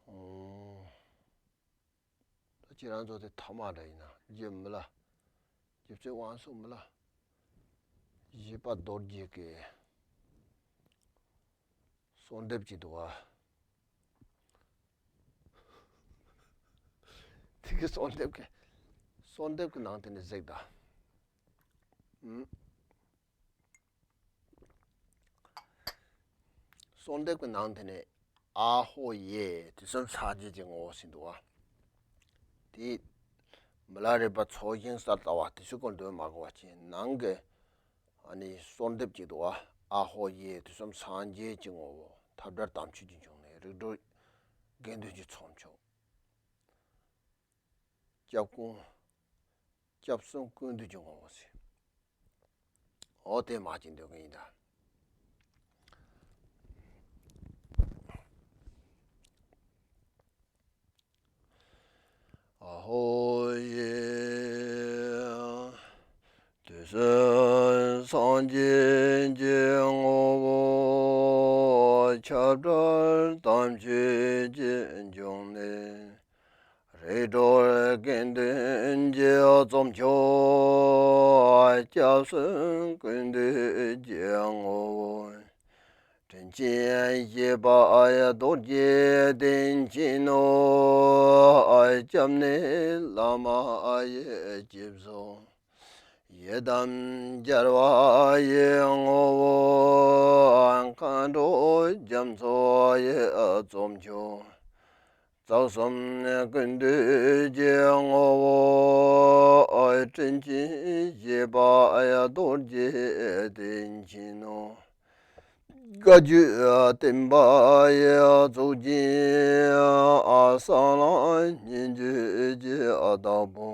ཨོ། ད་ ཁྱེད་རང་ཚོ་དེ་ཐ་མག་འདྲ་ཡིན་ན་རྗེ་མི་ལ། རྗེ་བཙུན་དབང་ཕྱུག་མི་ལ། བཞི་པ་རྡོ་རྗེ་གི་གསོལ་འདེབས་ཅིག་འདུག་ཨ། དེ་གི་གསོལ་འདེབས་ཀྱི་གསོལ་འདེབས་ཀྱི་ནང་དེ་ནས་གཟིགས་དང་། ཨུམ། གསོལ་འདེབས་ཀྱི་ནང་དེ་ནས་ཨ་ཧོ་ཡེ་དུས་གསུམ་སངས་རྒྱས་ཀྱི་ངོ་བོ་ཟེར་འདུག་ཨ། དེ་མི་ལ་རས་པ་ཚོགས་ཞིང་ས་ལྟ་བ་དེ་ཚོ་སྐོར་འདོན་མ་དགོས་པ་བྱས་ནང་གི། ཨ་ནི་གསོལ་འདེབས་ཅིག་འདུག་ཨ། ཨ་ཧོ་ཡེ་དུས་གསུམ་སངས་རྒྱས་ཀྱི་ངོ་བོ། འཐབ་བྲལ་དམ་ཆོས་ཀྱི་འབྱུང་གནས། རིགས་དྲུག་དགེ་འདུན་གྱི་ཚོགས་མཆོག་སྐྱབས་ཀུན། སྐྱབས་གསུམ་ཀུན་འདུས་ཀྱི་ངོ་བོ་ཟེར། འོ་དེ་མ་ཅིག་འདོན་གི་ཡིན་ད། ཨ་ཧོ་ཡེ། དུས་གསུམ་སངས་རྒྱས་ཀྱི་ངོ་བོ། ཁྱབ་བྲལ་དམ་ཆོས་ཀྱི་འབྱུང་གནས། རིགས་དྲུག་དགེ་འདུན་གྱི་ཚོགས་མཆོག་སྐྱབས་གསུམ་ཀུན་འདུས་ཀྱི་ངོ་བོ། དྲིན་ཅན་གཤེགས་པ་རྡོ་རྗེ་གདན་ཁྱིམ་ནོ། སྐྱབས་གནས་བླ་མ་ཡི་སྐྱེད་ཚོགས། ཡི་དམ་རྒྱལ་བ་ཡི་ངོ་བོ། མཁའ་འགྲོ་རྒྱ་མཚོ་ཡི་ཚོགས་མཆོག་རྩ་གསུམ་ཀུན་འདུས་ཀྱི་ངོ་བོ། དྲིན་ཅན་གཤེགས་པ་རྡོ་རྗེ་གདན་ཁྱིམ་ནོ། བཀའ་བརྒྱུད་བསྟན་པ་ཡི་གཙུག་རྒྱན། གསང་ལམ་སྙན་བརྒྱུད་ཀྱི་བདག་པོ།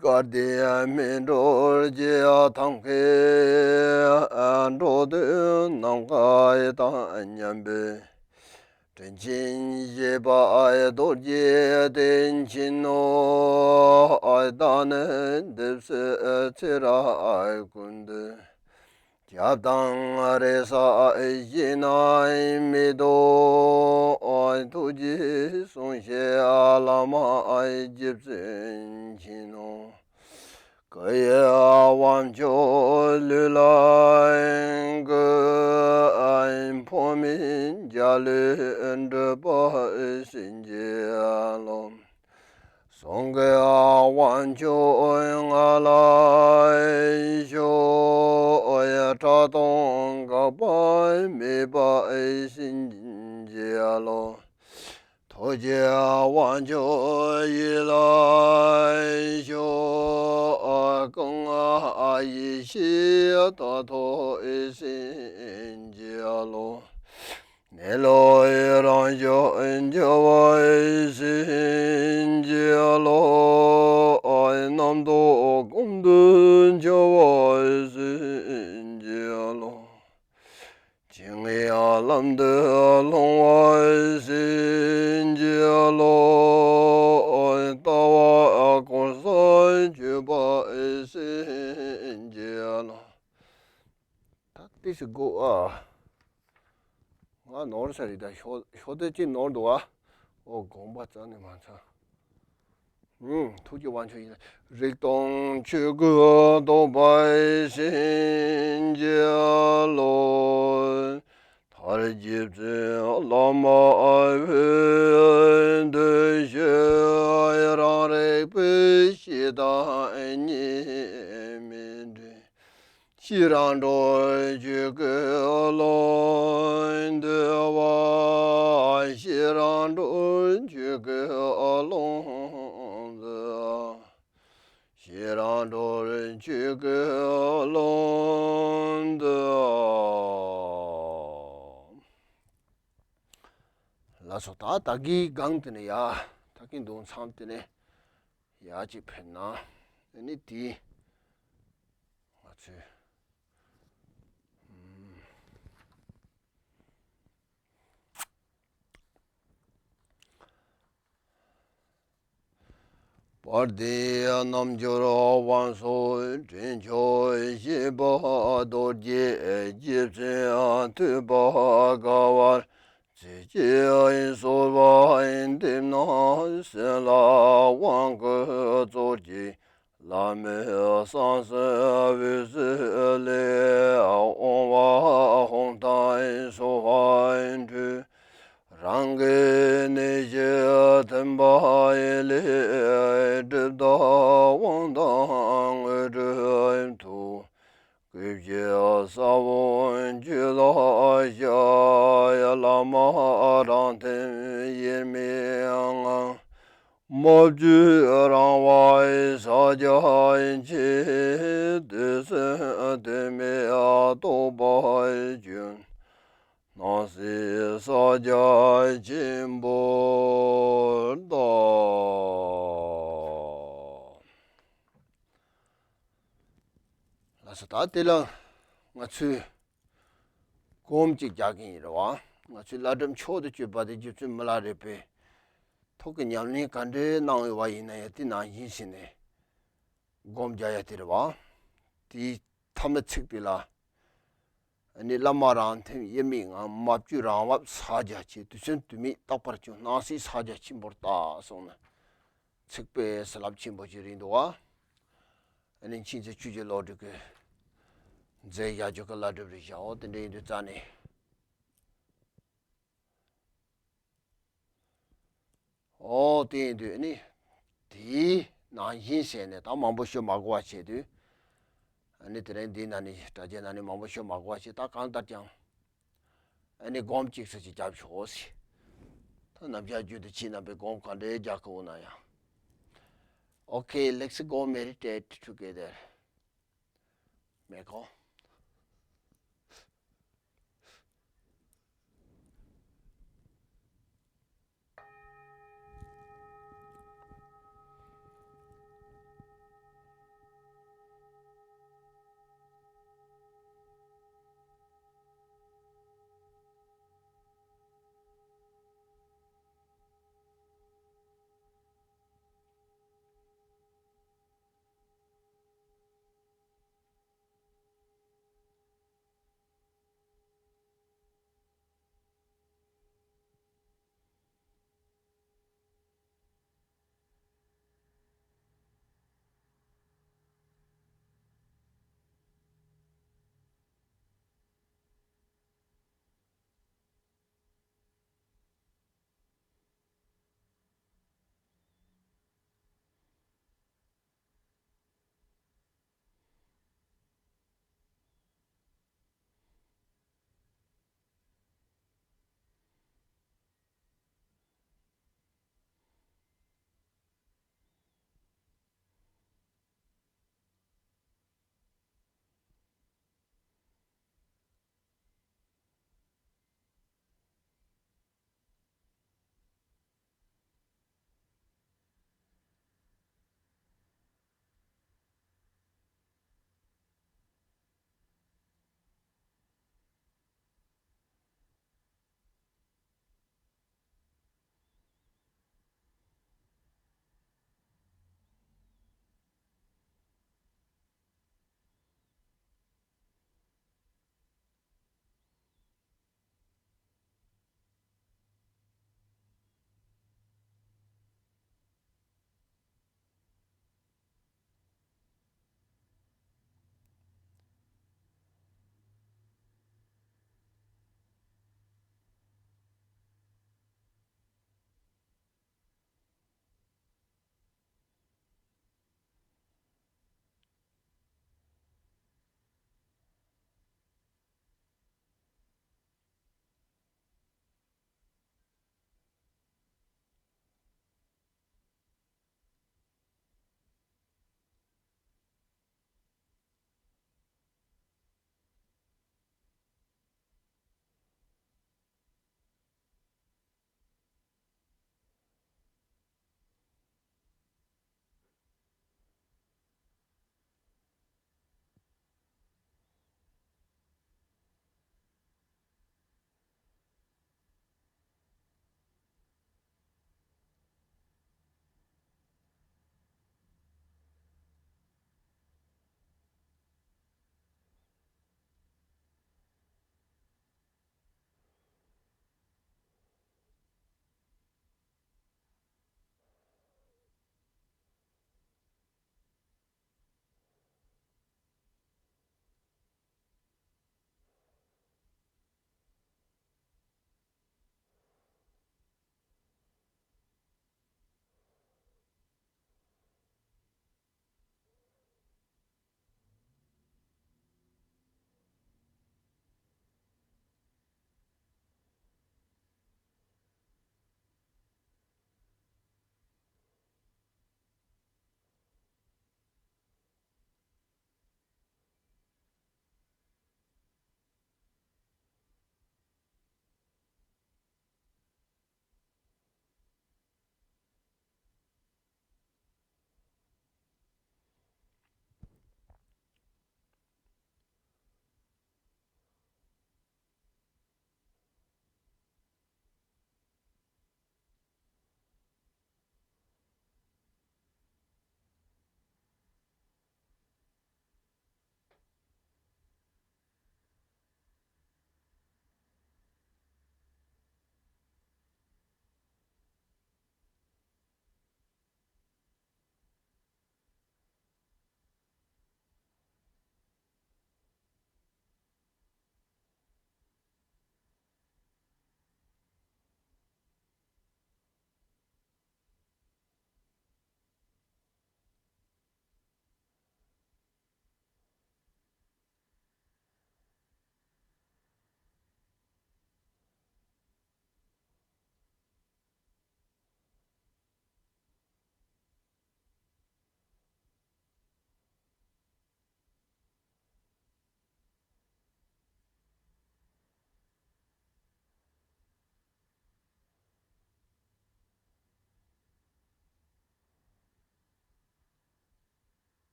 བཀའ་བརྒྱུད་སྨིན་གྲོལ་གྱི་ཐབས་མཁས། འགྲོ་དོན་ནམ་མཁའ་དང་མཉམ་པའི། དྲིན་ཅན་གཤེགས་པ་རྡོ་རྗེ་གདན་ཁྱིམ་ནོ། བདག་ནི་འདི་ཕྱི་ཚེ་རབས་ཀུན་ཏུ། སྐྱབས་དང་རེ་ས་ཞིག་ན་མི་ལྡོག་ཐུགས་རྗེས་བཟུང་ཞིག་བླ་མ་རྗེ་བཙུན་མཁྱེན་ནོ། སྐུ་ཡི་དབང་ཕྱུག་ལུས་ལ་བསྐུས། ཕོ་མིང་འཇའ་ལུས་སྒྲུབ་པར་བྱིན་གྱིས་རློབས། གསུང་གི་དབང་ཕྱུག་ངག་ལ་ཞུགས། ཕྲག་དོག་འགག་པ་མེད་པར་བྱིན་གྱིས་རློབས། ཐུགས་ཀྱི་དབང་ཕྱུག་ཡིད་ལ་ཞུགས། སྐུ་ལྔ་ཡེ་ཤེས་རྟོག་ཚོགས་བྱིན་གྱིས་རློབས། གནས་ལུགས་རང་བྱུང་འབྱུང་བ་བྱིན་གྱིས་རློབས། རྣམ་རྟོག་ཀུན་ཏུ་འཆར་བ་བྱིན་གྱིས་རློབས། ཇི་སྙེད་ལམ་དུ་ལྷུང་བ་བྱིན་གྱིས་རློབས། ལྟ་བ་འཁོར་གསུམ་གཅོད་པ་བྱིན་གྱིས་རློབས། ད་ཏི་སི་གོ་ཨ། ང་ནོར་ས་རེད་ད། ཤོ་ཤོ་དེ་ཅི་ནོར་འདུག་ཨ། ཨོ་དགོངས་པ་རྩ་ནས་མ་ཚང་། ཨུམ། ཐུགས་ཀྱི་དབང་ཕྱུག་ཡིན། རིག་སྟོང་ཆོས་སྐུ་རྟོགས་པ་བྱིན་གྱིས་རློབས། མཐར་རྗེ་བཙུན་བླ་མ་འོད་དུ་ཞུ། རང་རིག་པའི་གཤིས་དང་གཉིས་མེད་འདྲེས། ཤེས་རབ་འཕྲུལ་ཆོས་སྐུའི་ཀློང་འདུས་པ། ཤེས་རབ་འཕྲུལ་ཆོས་སྐུའི་ཀློང་འདུས། ཤེས་རབ་འཕྲུལ་ཆོས་སྐུའི་ཀློང་འདུས། ལགས་སོ། ད་ད་གིན་སྒང་དེ་ནས་ཡ། ད་གིན་འདུག་མཚམས་དེ་ནས་ཡ་གཅིག་ཕེབས་ན། ཨ་ནི་དེ་ང་ཚོས། ཨུམ། བར་དུའི་རྣལ་འབྱོར་དབང་ཕྱུག་དྲིན་ཅན་གཤེགས་པ་རྡོ་རྗེ་རྗེ་བཙུན་ཐུབ་པ་དགའ་བར་ ཚིག་གཅིག་གསོལ་བ་འདེབས་ན་གསོན་ལ་དབང་བསྐུར་ཚོགས་ཀྱི་བླ་མའི་གསང་གསུམ་འོད་ཟེར་ལས། འོང་བ་ཧཱུྃ་དང་སྭཱ་ཧཱ་འཕྲོས། རང་གི་གནས་བཞི་ཐིམ་པ་ཡི་ལས། སྒྲིབ་དག་དབང་ཐང་དངོས་གྲུབ་ཐོབ། སྐུ་བཞི་ས་བོན་རྒྱུད་ལ་ཤར། བླ་མ་རང་ཐིམ་དབྱེར་མེད་ངང་། མ་བཅོས་རང་དབང་ཕྱག་རྒྱ་ཆེ། དུས་གསུམ་དུས་མེད་རྟོགས་པ་ཅན། སྣང་སྲིད་ཕྱག་རྒྱ་ཆེན་པོར་བལྟ། ལགས་སོ། ད་དེ་ལ་ང་ཚོས་སྒོམ་གཅིག་རྒྱག་གི་ཡིན་རེད་བ། ང་ཚོའི་བླ་སྒྲུབ་མཆོག་ཏུ་གྱུར་པ་དེ་རྗེ་བཙུན་མི་ལ་རས་པས་ཐུགས་ཀྱི་ཉམས་ལེན་ག་འདྲའི་གནང་ཡོད་པ་ཡིན་ན་ཡང་དེ་ནང་བཞིན་བྱས་ནས་སྒོམ་རྒྱག་ཡ་དེ་རེད་བ། དེའི་ཐ་མའི་ཚིག་དེ་ལ། ཨ་ནི་བླ་མ་རང་ཐིམ་དབྱེར་མེད་ངང་། མ་བཅོས་རང་དབང་ཕྱག་རྒྱ་ཆེ། དུས་གསུམ་དུས་མེད་རྟོགས་པ་ཅན། སྣང་སྲིད་ཕྱག་རྒྱ་ཆེན་པོར་བལྟ་གསུངས་ནས་ཚིག་དཔེ་ཟེར་རླབས་ཆེན་པོ་ཞིག་རེད་འདུག་བ། ཨ་ནི་མཁྱེན་བརྩེ་ཆོས་ཀྱི་བློ་གྲོས་ཀྱིས་མཛད་བཞག་རྒྱུ་གི་བླ་སྒྲུབ་རེད་བཞག་འོ་དེ་འདྲ་ཡིན་དུས་རྩ་ནས། ཨོ་དེ་ཡིན་དུས་ནི། དེའི་ནང་བཞིན་བྱས་ནས་ད་མང་པོ་ཤོད་མ་དགོས་པ་བྱས་དུས། ཨ་ནི་དེ་རིང་འདིའི་ནང་ནས་དྲ་རྒྱའི་ནང་ནས་མང་པོ་ཤོད་མ་དགོས་པ་བྱས། ད་གང་ལྟར་ཀྱང་ཨ་ནི་སྒོམ་གཅིག་ཙམ་ཅིག་རྒྱབ་ཤོག་ཟེར། ད་ནམ་ཞག་རྒྱུན་དུ་ཁྱེད་རྣམ་པས་སྒོམ་ག་འདྲའི་རྒྱག་གི་འོང་ན་ཡང་། Okay, let's go meditate together. མེད་ཁོ།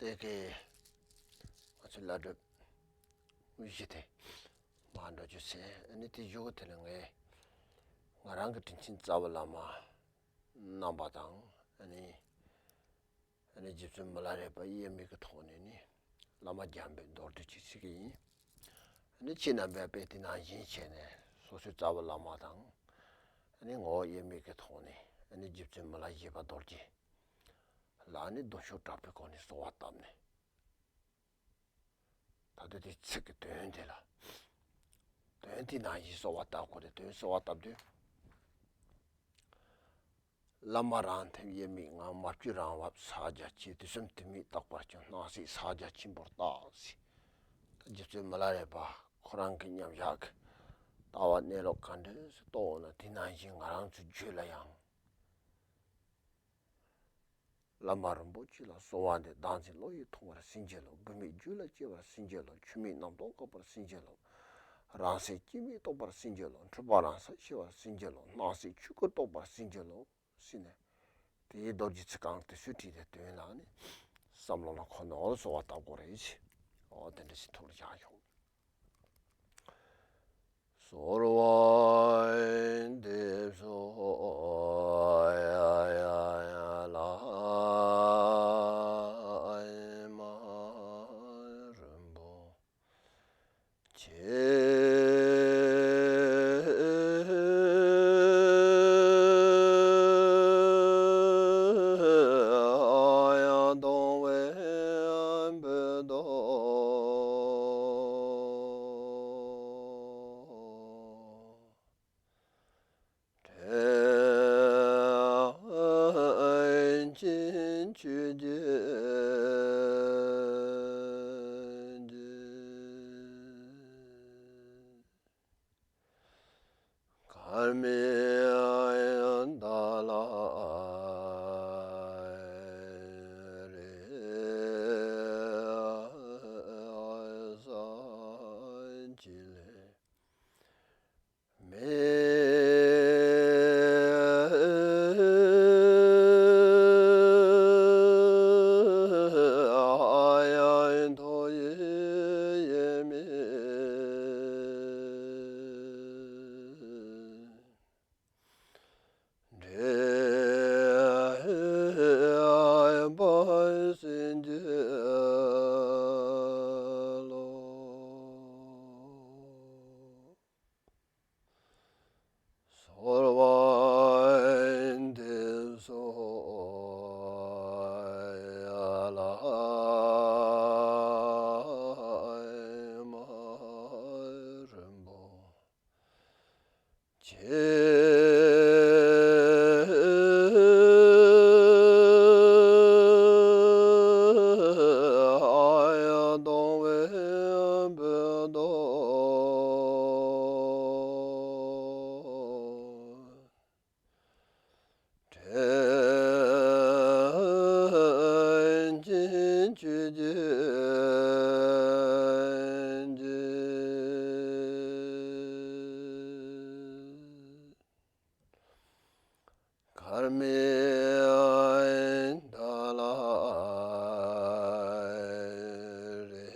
དེ་གའི་ང་ཚོའི་བླ་སྒྲུབ་དངོས་གཞི་དེ་མར་འགྲོ་རྒྱུ་ཟེར། ཨ་ནི་དེ་གཞུག་གུ་དེ་ལ་ངས་ང་རང་གི་དྲིན་ཆེན་རྩ་བའི་བླ་མ་རྣམ་པ་དང་། ཨ་ནི་ཨ་ནི་རྗེ་བཙུན་མི་ལ་རས་པ་དབྱེར་མེད་ཀྱི་ཐོག་ནས་ནི་བླ་མ་རྒྱལ་བའི་མདོར་བསྡུས་ཅིག་ཞུ་གི་ཡིན། ཨ་ནི་ཁྱེད་རྣམ་པས་དཔེ་དེ་ནང་བཞིན་བྱས་ནས་སོ་སོའི་རྩ་བའི་བླ་མ་དང་། ཨ་ནི་ངོ་བོ་དབྱེར་མེད་ཀྱི་ཐོག་ནས། ཨ་ནི་རྗེ་བཙུན་མི་ལ་བཞི་པ་རྡོ་རྗེ་ལ་ནི་གདུང་ཤུགས་དྲག་པོའི་སྒོ་ནས་གསོལ་བ་བཏབ་ནས། ད་ལྟ་དེ་ཚིག་གི་དོན་དེ་ལ། དོན་དེ་ནང་བཞིན་གསོལ་བ་བཏབ་དགོས་རེད། དོན་གསོལ་བ་བཏབ་དུས། བླ་མ་རང་ཐིམ་དབྱེར་མེད་ངང་། མ་བཅོས་རང་བབས་ཕྱག་རྒྱ་ཆེ། དུས་གསུམ་དུས་མེད་རྟག་པར་སྐྱོང་། སྣང་སྲིད་ཕྱག་རྒྱ་ཆེན་པོར་བལྟ་ཟེར། རྗེ་བཙུན་མི་ལ་རས་པ་ཁོ་རང་གི་མཉམ་བཞག་གི་ལྟ་བ་གནས་ལུགས་ག་འདྲ་ཞིག་རྟོགས་ན། དེ་ནང་བཞིན་ང་རང་ཚོའི་རྒྱུད་ལ་ཡང་། བླ་མ་རིན་པོ་ཆེ་ལ་གསོལ་བ་འདེབས། བདག་འཛིན་བློ་ཡིས་ཐོངས་པར་སེམས་བྱེད་ལོ། དགུ་མེད་རྒྱུད་ལ་སྐྱེ་བར་སེམས་བྱེད་ལོ། ཆོས་མེད་རྣམ་རྟོག་འགག་པར་སེམས་བྱེད་ལོ། རང་སེམས་སྐྱེ་མེད་རྟོགས་པར་སེམས་བྱེད་ལོ། འཁྲུལ་པ་རང་སར་ཞི་བར་སེམས་བྱེད་ལོ། སྣང་སྲིད་ཆོས་སྐུར་རྟོགས་པར་སེམས་བྱེད་ལོ། ཟེར་ནས། དེའི་རྡོ་རྗེ་ཚིག་རྐང་དེ་ཚོའི་བྲིས་ཏེ་དོན་ལ་ནི་བསམ་བློ་ལ་འཁོར་ནས་འོ་གསོལ་བ་བཏབ་དགོས་རེད་ཅེས། འོ་དེ་འདྲ་ཞིག་ཐུགས་ལ་བཞག་ཡོང་། གསོལ་བ་འདེབས་སོ། ཡ་ཡ་ཡ་ལ། མ་རིན་པོ་ཆེ། ཡང་དང་བས་འབུལ་དོ། དྲིན་ཅན་ཆོས་ཀྱི་རྒྱལ། མཁར་མའི་ཡང་ཟླ་ལ་རེ། ས་གཅིག་ལས་མེད། ཡང་ཐོག་ཡེ་ཡེ་མེད། འདྲེན་པ་སེང་གེ་ལོ། གསོལ་བ་འདེབས་སོ། ཡ་ལ། མ་རིན་པོ་ཆེ། ཡང་དང་བས་འབུལ་དོ། དྲིན་ཅན་ཆོས་ཀྱི་རྒྱལ། མཁར་མའི་ཡང་ཟླ་ལ་རེ།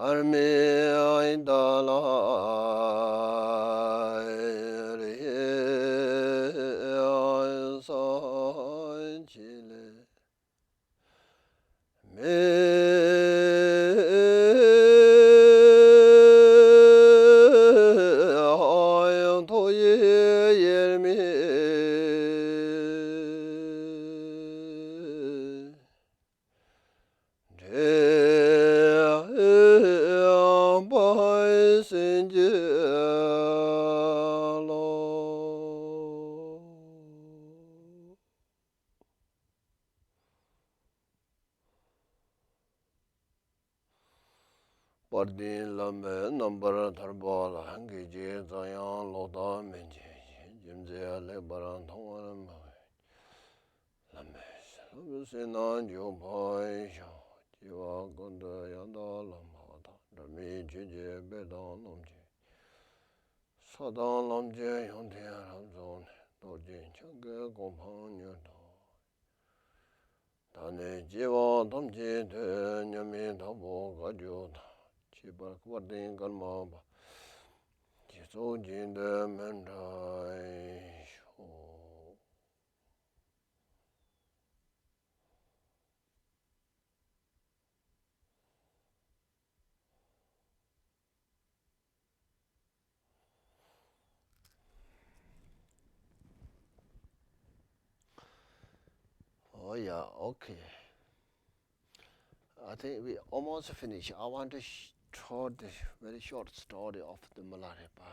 མཁར་མའི་ཡི་དྭགས་ལ་རེ་ས་ཆེ་ལེ་མེ། ཐོ་ཡི་དབྱེར་མེད། འདྲེན་པ་སེམས་ཀྱི་བློ། དཔལ་ལྡན་བླ་མའི་རྣམ་པར་ཐར་པ་ལ། དགེ་བཅུའི་རྩ་ཡང་ལོག་ལྟ་མེད་ཅིང་ཞི། རྒྱུ་མཚན་ལེགས་པར་མཐོང་བར་མ་ངེས། བླ་མའི་ཞལ་སློབ་གསན་ན་འཇུག་པར་ཤོག། སྐྱེ་བ་ཀུན་ཏུ་ཡང་དག་བླ་མ་དང་། འབྲལ་མེད་ཆོས་ཀྱི་དཔལ་དང་ལམ་གྱི་ས་དང་ལམ་གྱི་ཡོན་ཏན་རབ་རྫོགས་ནས། རྡོ་རྗེ་འཆང་གི་གོ་འཕང་མྱུར་ཐོབ། ད་ནི་སྐྱེ་བ་ཐམས་ཅད་དུ། མཉམ་མེད་དྭགས་པོ་དགའ་སྐྱོ་དང་། ཁྱད་པར་དཔལ་ལྡན་ཀརྨ་པ་སྤྱི་གཙུག་རྒྱན་དུ་མི་འབྲལ་ཤོག། Oh, yeah, okay. I think we almost finished. I want to sh- tell this very short story of the Milarepa.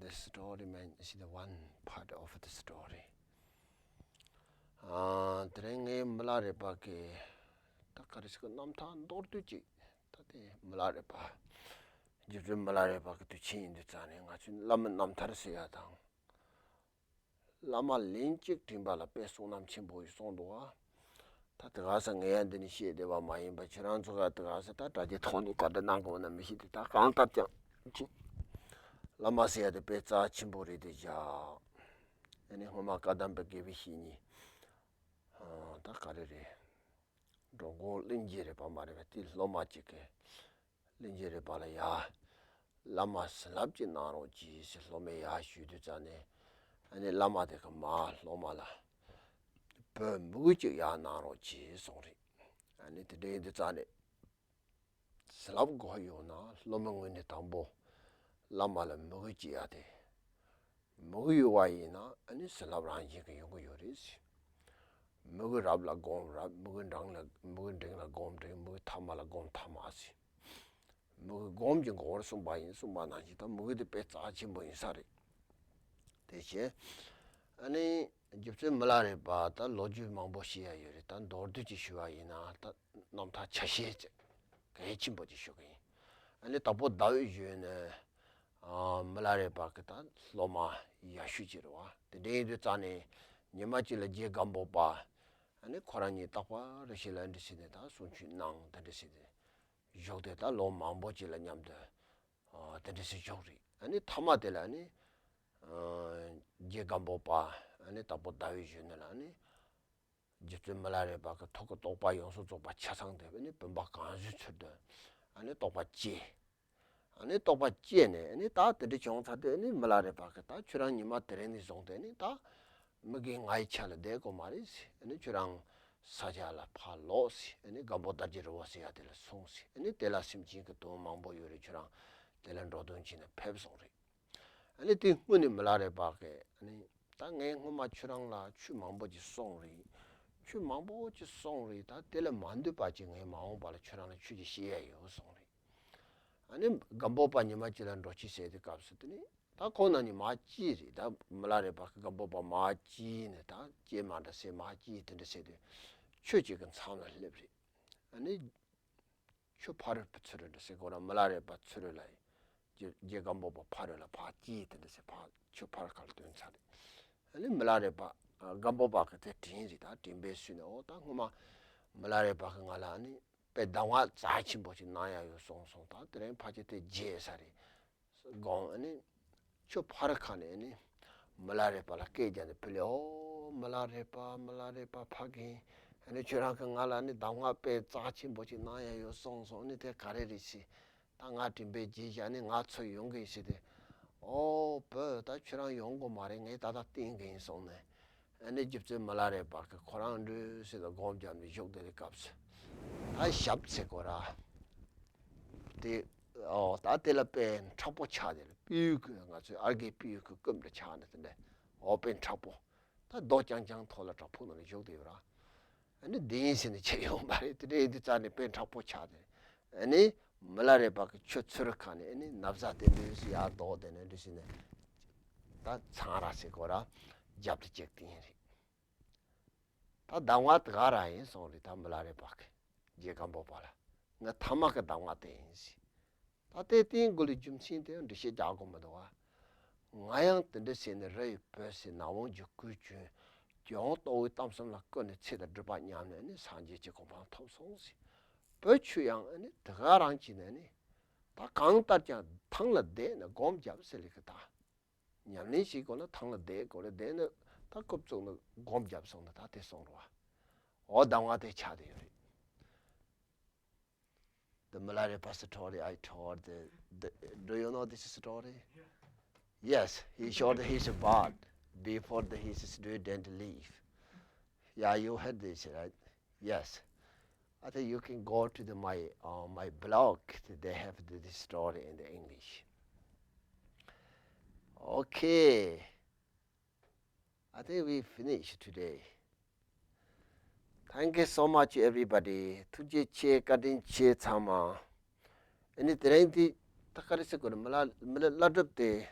This story, man, is the one part of the story. ཨ། དེ་རིང་ངས་མི་ལ་རས་པ་གི་ད་ག་རེ་ཟེར་གི། རྣམ་ཐར་མདོར་བསྡུས་ཅིག་ད་དེ་མི་ལ་རས་པ། རྗེ་བཙུན་མི་ལ་རས་པ་གི་དུས་ཆེན་ཡིན་དུས་ཙང་ནས། ང་ཚོས་བླ་མའི་རྣམ་ཐར་ཟེར་ཡ་དང་། བླ་མ་ལན་གཅིག་དྲན་པ་ལ་དཔེ་བསོད་ནམས་ཆེན་པོ་ཡིན་གསུངས་འདུག་བ། ད་དེ་ག་ས་ངས་ཡང་འདི་ནས་བཤད་བསྡད་པ་མ་ཡིན་པ། ཁྱེད་རང་ཚོ་ག་དེ་ག་ས་ད་དྲ་རྒྱའི་ཐོག་ནས་བཀའ་འདྲི་གནང་དགོས་ན་མི་ཤེས་ཏེ། ད་གང་ལྟར་ཀྱང་བླ་མ་ཟེར་ཡ་དེ་དཔེ་རྩ་ཆེན་པོ་རེད་དེ་བཞག་ཨ་ནི་སྔོན་མ་བཀའ་གདམས་པའི་དགེ་བའི་བཤེས་གཉེན། ཨ། ད་ག་རེ་རེད། འགྲོ་མགོན་གླིང་རྗེ་རས་པ་མ་རེད་པ། དེའི་སློབ་མ་གཅིག་གིས་གླིང་རྗེ་རས་པ་ལ། ཡ། བླ་མ་བྱིན་རླབས་ཅིག་གནང་རོགས་གྱིས་ཟེར་སློབ་མས་ཡར་ཞུས་དུས་ཙང་ནས། ཨ་ནི་བླ་མ་དེ་གིས་མར་སློབ་མ་ལ་བོད་མུ་གེ་ཅིག་ཡར་གནང་རོགས་གྱིས་གསུངས་རེད། ཨ་ནི་དེ་འདྲ་ཡིན་དུས་ཙང་ནས། བྱིན་རླབས་དགོས་ཡོད་ན། སློབ་མའི་ངོས་ནས་དང་པོ་བླ་མ་ལ་མུ་གེ་སྐྱེ་ཡ་དེ། མུ་གེ་ཡོད་པ་ཡིན་ན། ཨ་ནི་བྱིན་རླབས་རང་བཞིན་གྱིས་ཡོང་གི་ཡོད་རེད་ཟེར། མུ་གེ་རབ་ལ་སྒོམ་རབ། མུ་གེ་འབྲིང་ལ། མུ་གེ་འབྲིང་ལ་སྒོམ་འབྲིང་། མུ་གེ་ཐ་མ་ལ་སྒོམ་ཐ་མ་ཟེར། མུ་གེ་སྒོམ་གྱི་འགོག་པར་གསུངས་པ་ཡིན་གསུངས་པ་ནང་བཞིན། ད་མུ་གེ་དེ་དཔེ་རྩ་ཆེན་པོ་ཡིན་ས་རེད། དེ་བཞིན་ཨ་ནི་རྗེ་བཙུན་མི་ལ་རས་པ་ད་ལོ་རྒྱུས་མང་པོ་བཤད་ཡ་ཡོད་རེད། ད་མདོར་བསྡུས་ཅིག་ཞུ་བ་ཡིན་ན། ད་རྣམ་ཐར་ཆ་ཤས་ཅིག་གལ་ཆེན་པོ་ཅིག་ཞུ་གི་ཡིན། ཨ་ནི་དྭགས་པོ་ཟླ་འོད་གཞོན་ནི། ཨ། མི་ལ་རས་པ་གི་ད་སློབ་མ་ཡག་ཤོས་ཅིག་རེད་བ། དེ་འདྲ་ཡིན་དུས་ཙང་ནས། ཉི་མ་གཅིག་ལ་རྗེ་སྒམ་པོ་པ། ཨ་ནི་ཁོ་རང་གཉིས་རྟག་པར་རེ་ཞིག་ལ་འདི་བྱས་ནས་ད་གསུང་ཆོས་གནང་། དེ་འདྲ་བྱས་ཏེ་བཞུགས་ཏེ། ད་ལོ་མང་པོ་ཅིག་ལ་མཉམ་དུ། ཨ། དེ་འདྲ་བྱས་བཞུགས་རེད། ཨ་ནི་མཐའ་མ་དེ་ལ་ནི། ཨ། རྗེ་སྒམ་པོ་པ། ཨ་ནི་དྭགས་པོ་ཟླ་འོད་གཞོན་ནི་ལ་ནི། རྗེ་བཙུན་མི་ལ་རས་པ་གི་ཐུགས་ཀྱི་རྟོགས་པ་ཡོངས་སུ་རྫོགས་པ་ཆ་ཚང་དེ། ཨ་ནི་བུམ་པ་གང་བྱོའི་ཚུལ་དུ། ཨ་ནི་རྟོགས་པ་སྐྱེས། ཨ་ནི་རྟོགས་པ་སྐྱེས་ནས། ཨ་ནི་ད་དེ་འདྲ་བྱུང་ཚར་དུས། ཨ་ནི་མི་ལ་རས་པ་གིས་ད་ཁྱོད་རང་ཉི་མ་དེ་རིང་ནས་བཟུང་སྟེ། ཨ་ནི་ད་མི་དགེ་ལྔའི་ཆ་ལ་བསྡད་དགོས་མ་རེད་ཟེར། ཨ་ནི་ཁྱོད་རང་ས་ཆ་ལ་ཕར་ལོག་ཟེར། ཨ་ནི་སྒམ་པོ་དར་གྱི་རི་བོ་ཟེར་ཡ་དེ་ལ་སོང་ཟེར། ཨ་ནི་དེ་ལ་སེམས་ཅན་གྱི་དོན་མང་པོ་ཡོད་རེད། ཁྱོད་རང་དེ་ལ་འགྲོ་དོན་བྱས་ནས་ཕེབས་སོང་རེད། ཨ་ནི་དེ་སྔོན་ནས་མི་ལ་རས་པ་གིས། ཨ་ནི་ད་ངས་སྔོན་མ་ཁྱོད་རང་ལ་ཆོས་མང་པོ་ཅིག་གསུངས་རེད། ཆོས་མང་པོ་ཅིག་གསུངས་རེད། ད་དེ་ལས་མ་འདོད་པ་ཅིག་ངས་མ་འོངས་པ་ལ་ཁྱོད་རང་ལ་ཆོས་ཅིག་བཤད་ཡ་ཡོད་གསུངས་རེད། ཨ་ནི་སྒམ་པོ་པ་ཉི་མ་གཅིག་ལ་འགྲོ་ཁྱེར་ཟེར་དུས་སྐབས་སུ། དེ་ནི་ད་ཁོང་རྣམ་གཉིས་མར་སྐྱེས་རེད། ད་མི་ལ་རས་པ་གིས་སྒམ་པོ་པ་མར་སྐྱེས་ནས། ད་སྐྱེས་མ་འདྲ་ཟེར། མར་སྐྱེས་དེ་འདྲ་ཟེར་དུས་ཆོས་ཅིག་གི་མཚམས་ལ་སླེབས་རེད། ཨ་ནི། ཆོས་ཕ་རོལ་པོའི་ཚུལ་རེད་འདྲ་ཟེར། ཁོ་རང་མི་ལ་རས་པ་ཚུལ་རེད་ལ། རྗེ་རྗེ་སྒམ་པོ་པ་ཕ་རོལ་ལ་ཕར་སྐྱེས་དེ་འདྲ་ཟེར། ཕར་ཆོས་ཕ་རོལ་ཁ་ལ་སྟོན་ཚར་རེད། ཨ་ནི་མི་ལ་རས་པ། ཨ། སྒམ་པོ་པ་གིས་དེ་དྲན་རེད། ད་དྲན་པའི་ཚུལ་ནས། འོ། ད་སྔོན་མ་མི་ལ་རས་པ་གིས་ང་ལ། ཨ་ནི་དཔེ་གདམས་ངག་རྩ་ཆེན་པོ་ཅིག་གནང་ཡ་ཡོད་གསུངས་སོང་། ད་དེ་རིང་ཕལ་ཆེར་དེ་བརྗེད་ས་རེད། སྒོམ། ཨ་ནི་ཆོས་ཕ་རོལ་ཁ་ནས། ཨ་ནི་མི་ལ་རས་པ་ལ་སྐད་རྒྱབ་ནས་ཕུལ་ལེ། འོ། མི་ལ་རས་པ་མི་ལ་རས་པ་ཕ་གིན། ཨ་ནི་ཁྱོད་རང་གིས་ང་ལ་ནི་གདམས་ངག་དཔེ་རྩ་ཆེན་པོ་ཅིག་གནང་ཡ་ཡོད་གསུངས་སོང་། ནི་དེ་ག་རེ་རེད་ཟེར། ད་ང་དྲན་པའི་རྗེས་བཞག་ནས་ང་ཚོ་ཡོང་གི་ཡིན་ཟེར་ཏེ། ཨོ་བུ་ད་ཁྱོད་རང་ཡོང་དགོས་མ་རེད། ངས་ད་ལྟ་བསྟན་གི་ཡིན་གསུངས་ནས། ཨ་ནི་རྗེ་བཙུན་མི་ལ་རས་པ་གིས་ཁོ་རང་འགྲོས་ཟེར་ཏེ་སྒོམ་བརྒྱབ་ནས་བཞུགས་བསྡད་པའི་སྐབས་སུ། ད་ཞབས་ཟེར་དགོས་ར། དེ་ཨོ་ད་དེ་ལ་དཔེ་མཁྲེགས་པོ་ཆགས་ཏེ། སྤྲེའུ་གི་ང་ཚོའི་ཨར་གའི་སྤྲེའུ་གི་སྐུ་འདྲ་ཆགས་ནས་དེ་འདྲ། ཨོ་དཔེ་མཁྲེགས་པོ། ད་རྡོ་རྐྱང་རྐྱང་ཐོག་ལ་བྲག་ཕུག་ནང་ལ་བཞུགས་བསྡད་ཡོད་ར། ཨ་ནི་འདི་ཡིན་ཟེར་ནས་ཁྱེར་ཡོང་པ་རེད། དེ་འདྲ་ཡིན་དུས་རྩ་ནས་དཔེ་མཁྲེགས་པོ་ཆགས་ཏེ། ཨ་ནི་མི་ལ་རས་པ་གིས་ཁྱོད་ཚུར་ཁ་ནས་ཨ་ནི་ན་བཟའ་དེ་འདྲ་ཡར་ལྡོག་དེ་ནས་འདི་ཟེར་ནས། ད་ཚང་ར་ཟེར་དགོས་ར། རྒྱབ་ཏུ་བཅུག་དེ་ཡིན་རེད། ད་གདམས་ངག་དེ་ག་རང་ཡིན་གསུངས་རེད། ད་མི་ལ་རས་པ་གིས་རྗེ་སྒམ་པོ་པ་ལ། ང་ཐ་མ་གི་གདམས་ངག་དེ་ཡིན་ཟེར། ད་ལྟའི་རྟེན་དགོས་ལས་རྒྱུ་མཚན་དེ་འགྲེལ་བཤད་རྒྱག་དགོས་མི་འདུག་བ། ང་ཡང་དེ་འདྲ་བྱས་ནས་རི་ཡི་བུ་ཟེར་ནགས་དབང་གི་སྐུ་གྱོན། ཡང་ལྟོ་བའི་གཏམ་གསུམ་ལ་བཀོད་ནས་ཚེ་དང་སྒྲུབ་པ་ཉམས་ནས་ནི་སངས་རྒྱས་ཀྱི་གོ་འཕང་ཐོབ་སོང་ཟེར། བུ་ཁྱོད་ཡང་ཨ་ནི་དེ་ག་རང་བྱས་ནས་ནི། ད་གང་ལྟར་ཀྱང་ཐང་ལ་བསྡད་ནས་སྒོམ་བརྒྱབ་ཟེར་ལེ་གི་ད། ཉམས་ལེན་བྱེད་དགོས་ན་ཐང་ལ་བསྡད་དགོས་རེད། བསྡད་ནས་ད་རྐུབ་བཙུགས་ནས་སྒོམ་བརྒྱབ་སོང་ན་ད་དེ་སོང་རོ། འོ་གདམས་ངག་དེ་ཆགས་བསྡད་ཡོད་རེད། The Milarepa story I told. The, the, do you know this story? Yes, he showed his body before the, his student leave. Yeah, you heard this, right? Yes. I think you can go to the, my, uh, my blog. They have the, this story in the English. Okay. I think we finished today. Thank you so much, everybody. ཐུགས་རྗེ་ཆེ། བཀའ་དྲིན་ཆེ་ཚང་མ། ཨ་ནི་དེ་རིང་འདི་ད་ག་རེ་ཟེར་དགོས་རེད། མི་ལ་མི་ལ་བླ་སྒྲུབ་དེ།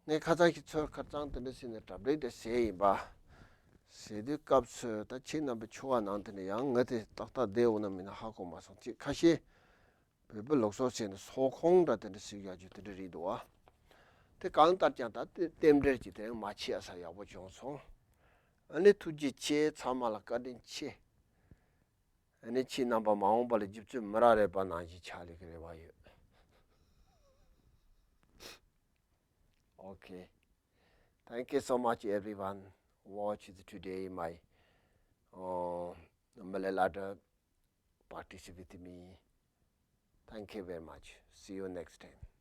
ངས་ཁ་སང་ཞིག་ཚོར་ཁ་སང་དེ་འདྲ་ཟེར་ནས་གྲ་སྒྲིག་དེ་བྱས་ཡིན་པ། ཟེར་དུས་སྐབས་སུ་ད་ཁྱེད་རྣམ་པའི་ཆུ་བ་ནང་དེ་ནས་ཡང་ངས་དེ་ཏག་ཏག་བསྡད་འོང་ན་མིན་ན་ཧ་གོ་མ་སོང་། ཅིག་ཁ་ཤས། བོད་པའི་ལུགས་སྲོལ་བྱས་ནས་སོག་ཁོང་འདྲ་དེ་འདྲ་ཞིག་ཡག་རྒྱུ་དེ་འདྲ་རེད་འདུག་བ། དེ་གང་ལྟར་ཀྱང་ད་དེ་རྟེན་འབྲེལ་གྱི་དེ་རིང་མ་ཕྱི་ཨ་ས་ཡག་པོ་བྱུང་སོང་། ཨ་ནི་ཐུགས་རྗེ་ཆེ། ཚང་མ་ལ་བཀའ་དྲིན་ཆེ། ཨ་ནི་ཁྱེད་རྣམ་པ་མ་འོངས་པ་ལ་རྗེ་བཙུན་མི་ལ་རས་པ་ནང་བཞིན་ཆགས་ལེ་གི་རེ་བ་ཡོད། Okay. Thank you so much, everyone. Watch today my, uh, Malay Ladakh practice with me. Thank you very much. See you next time.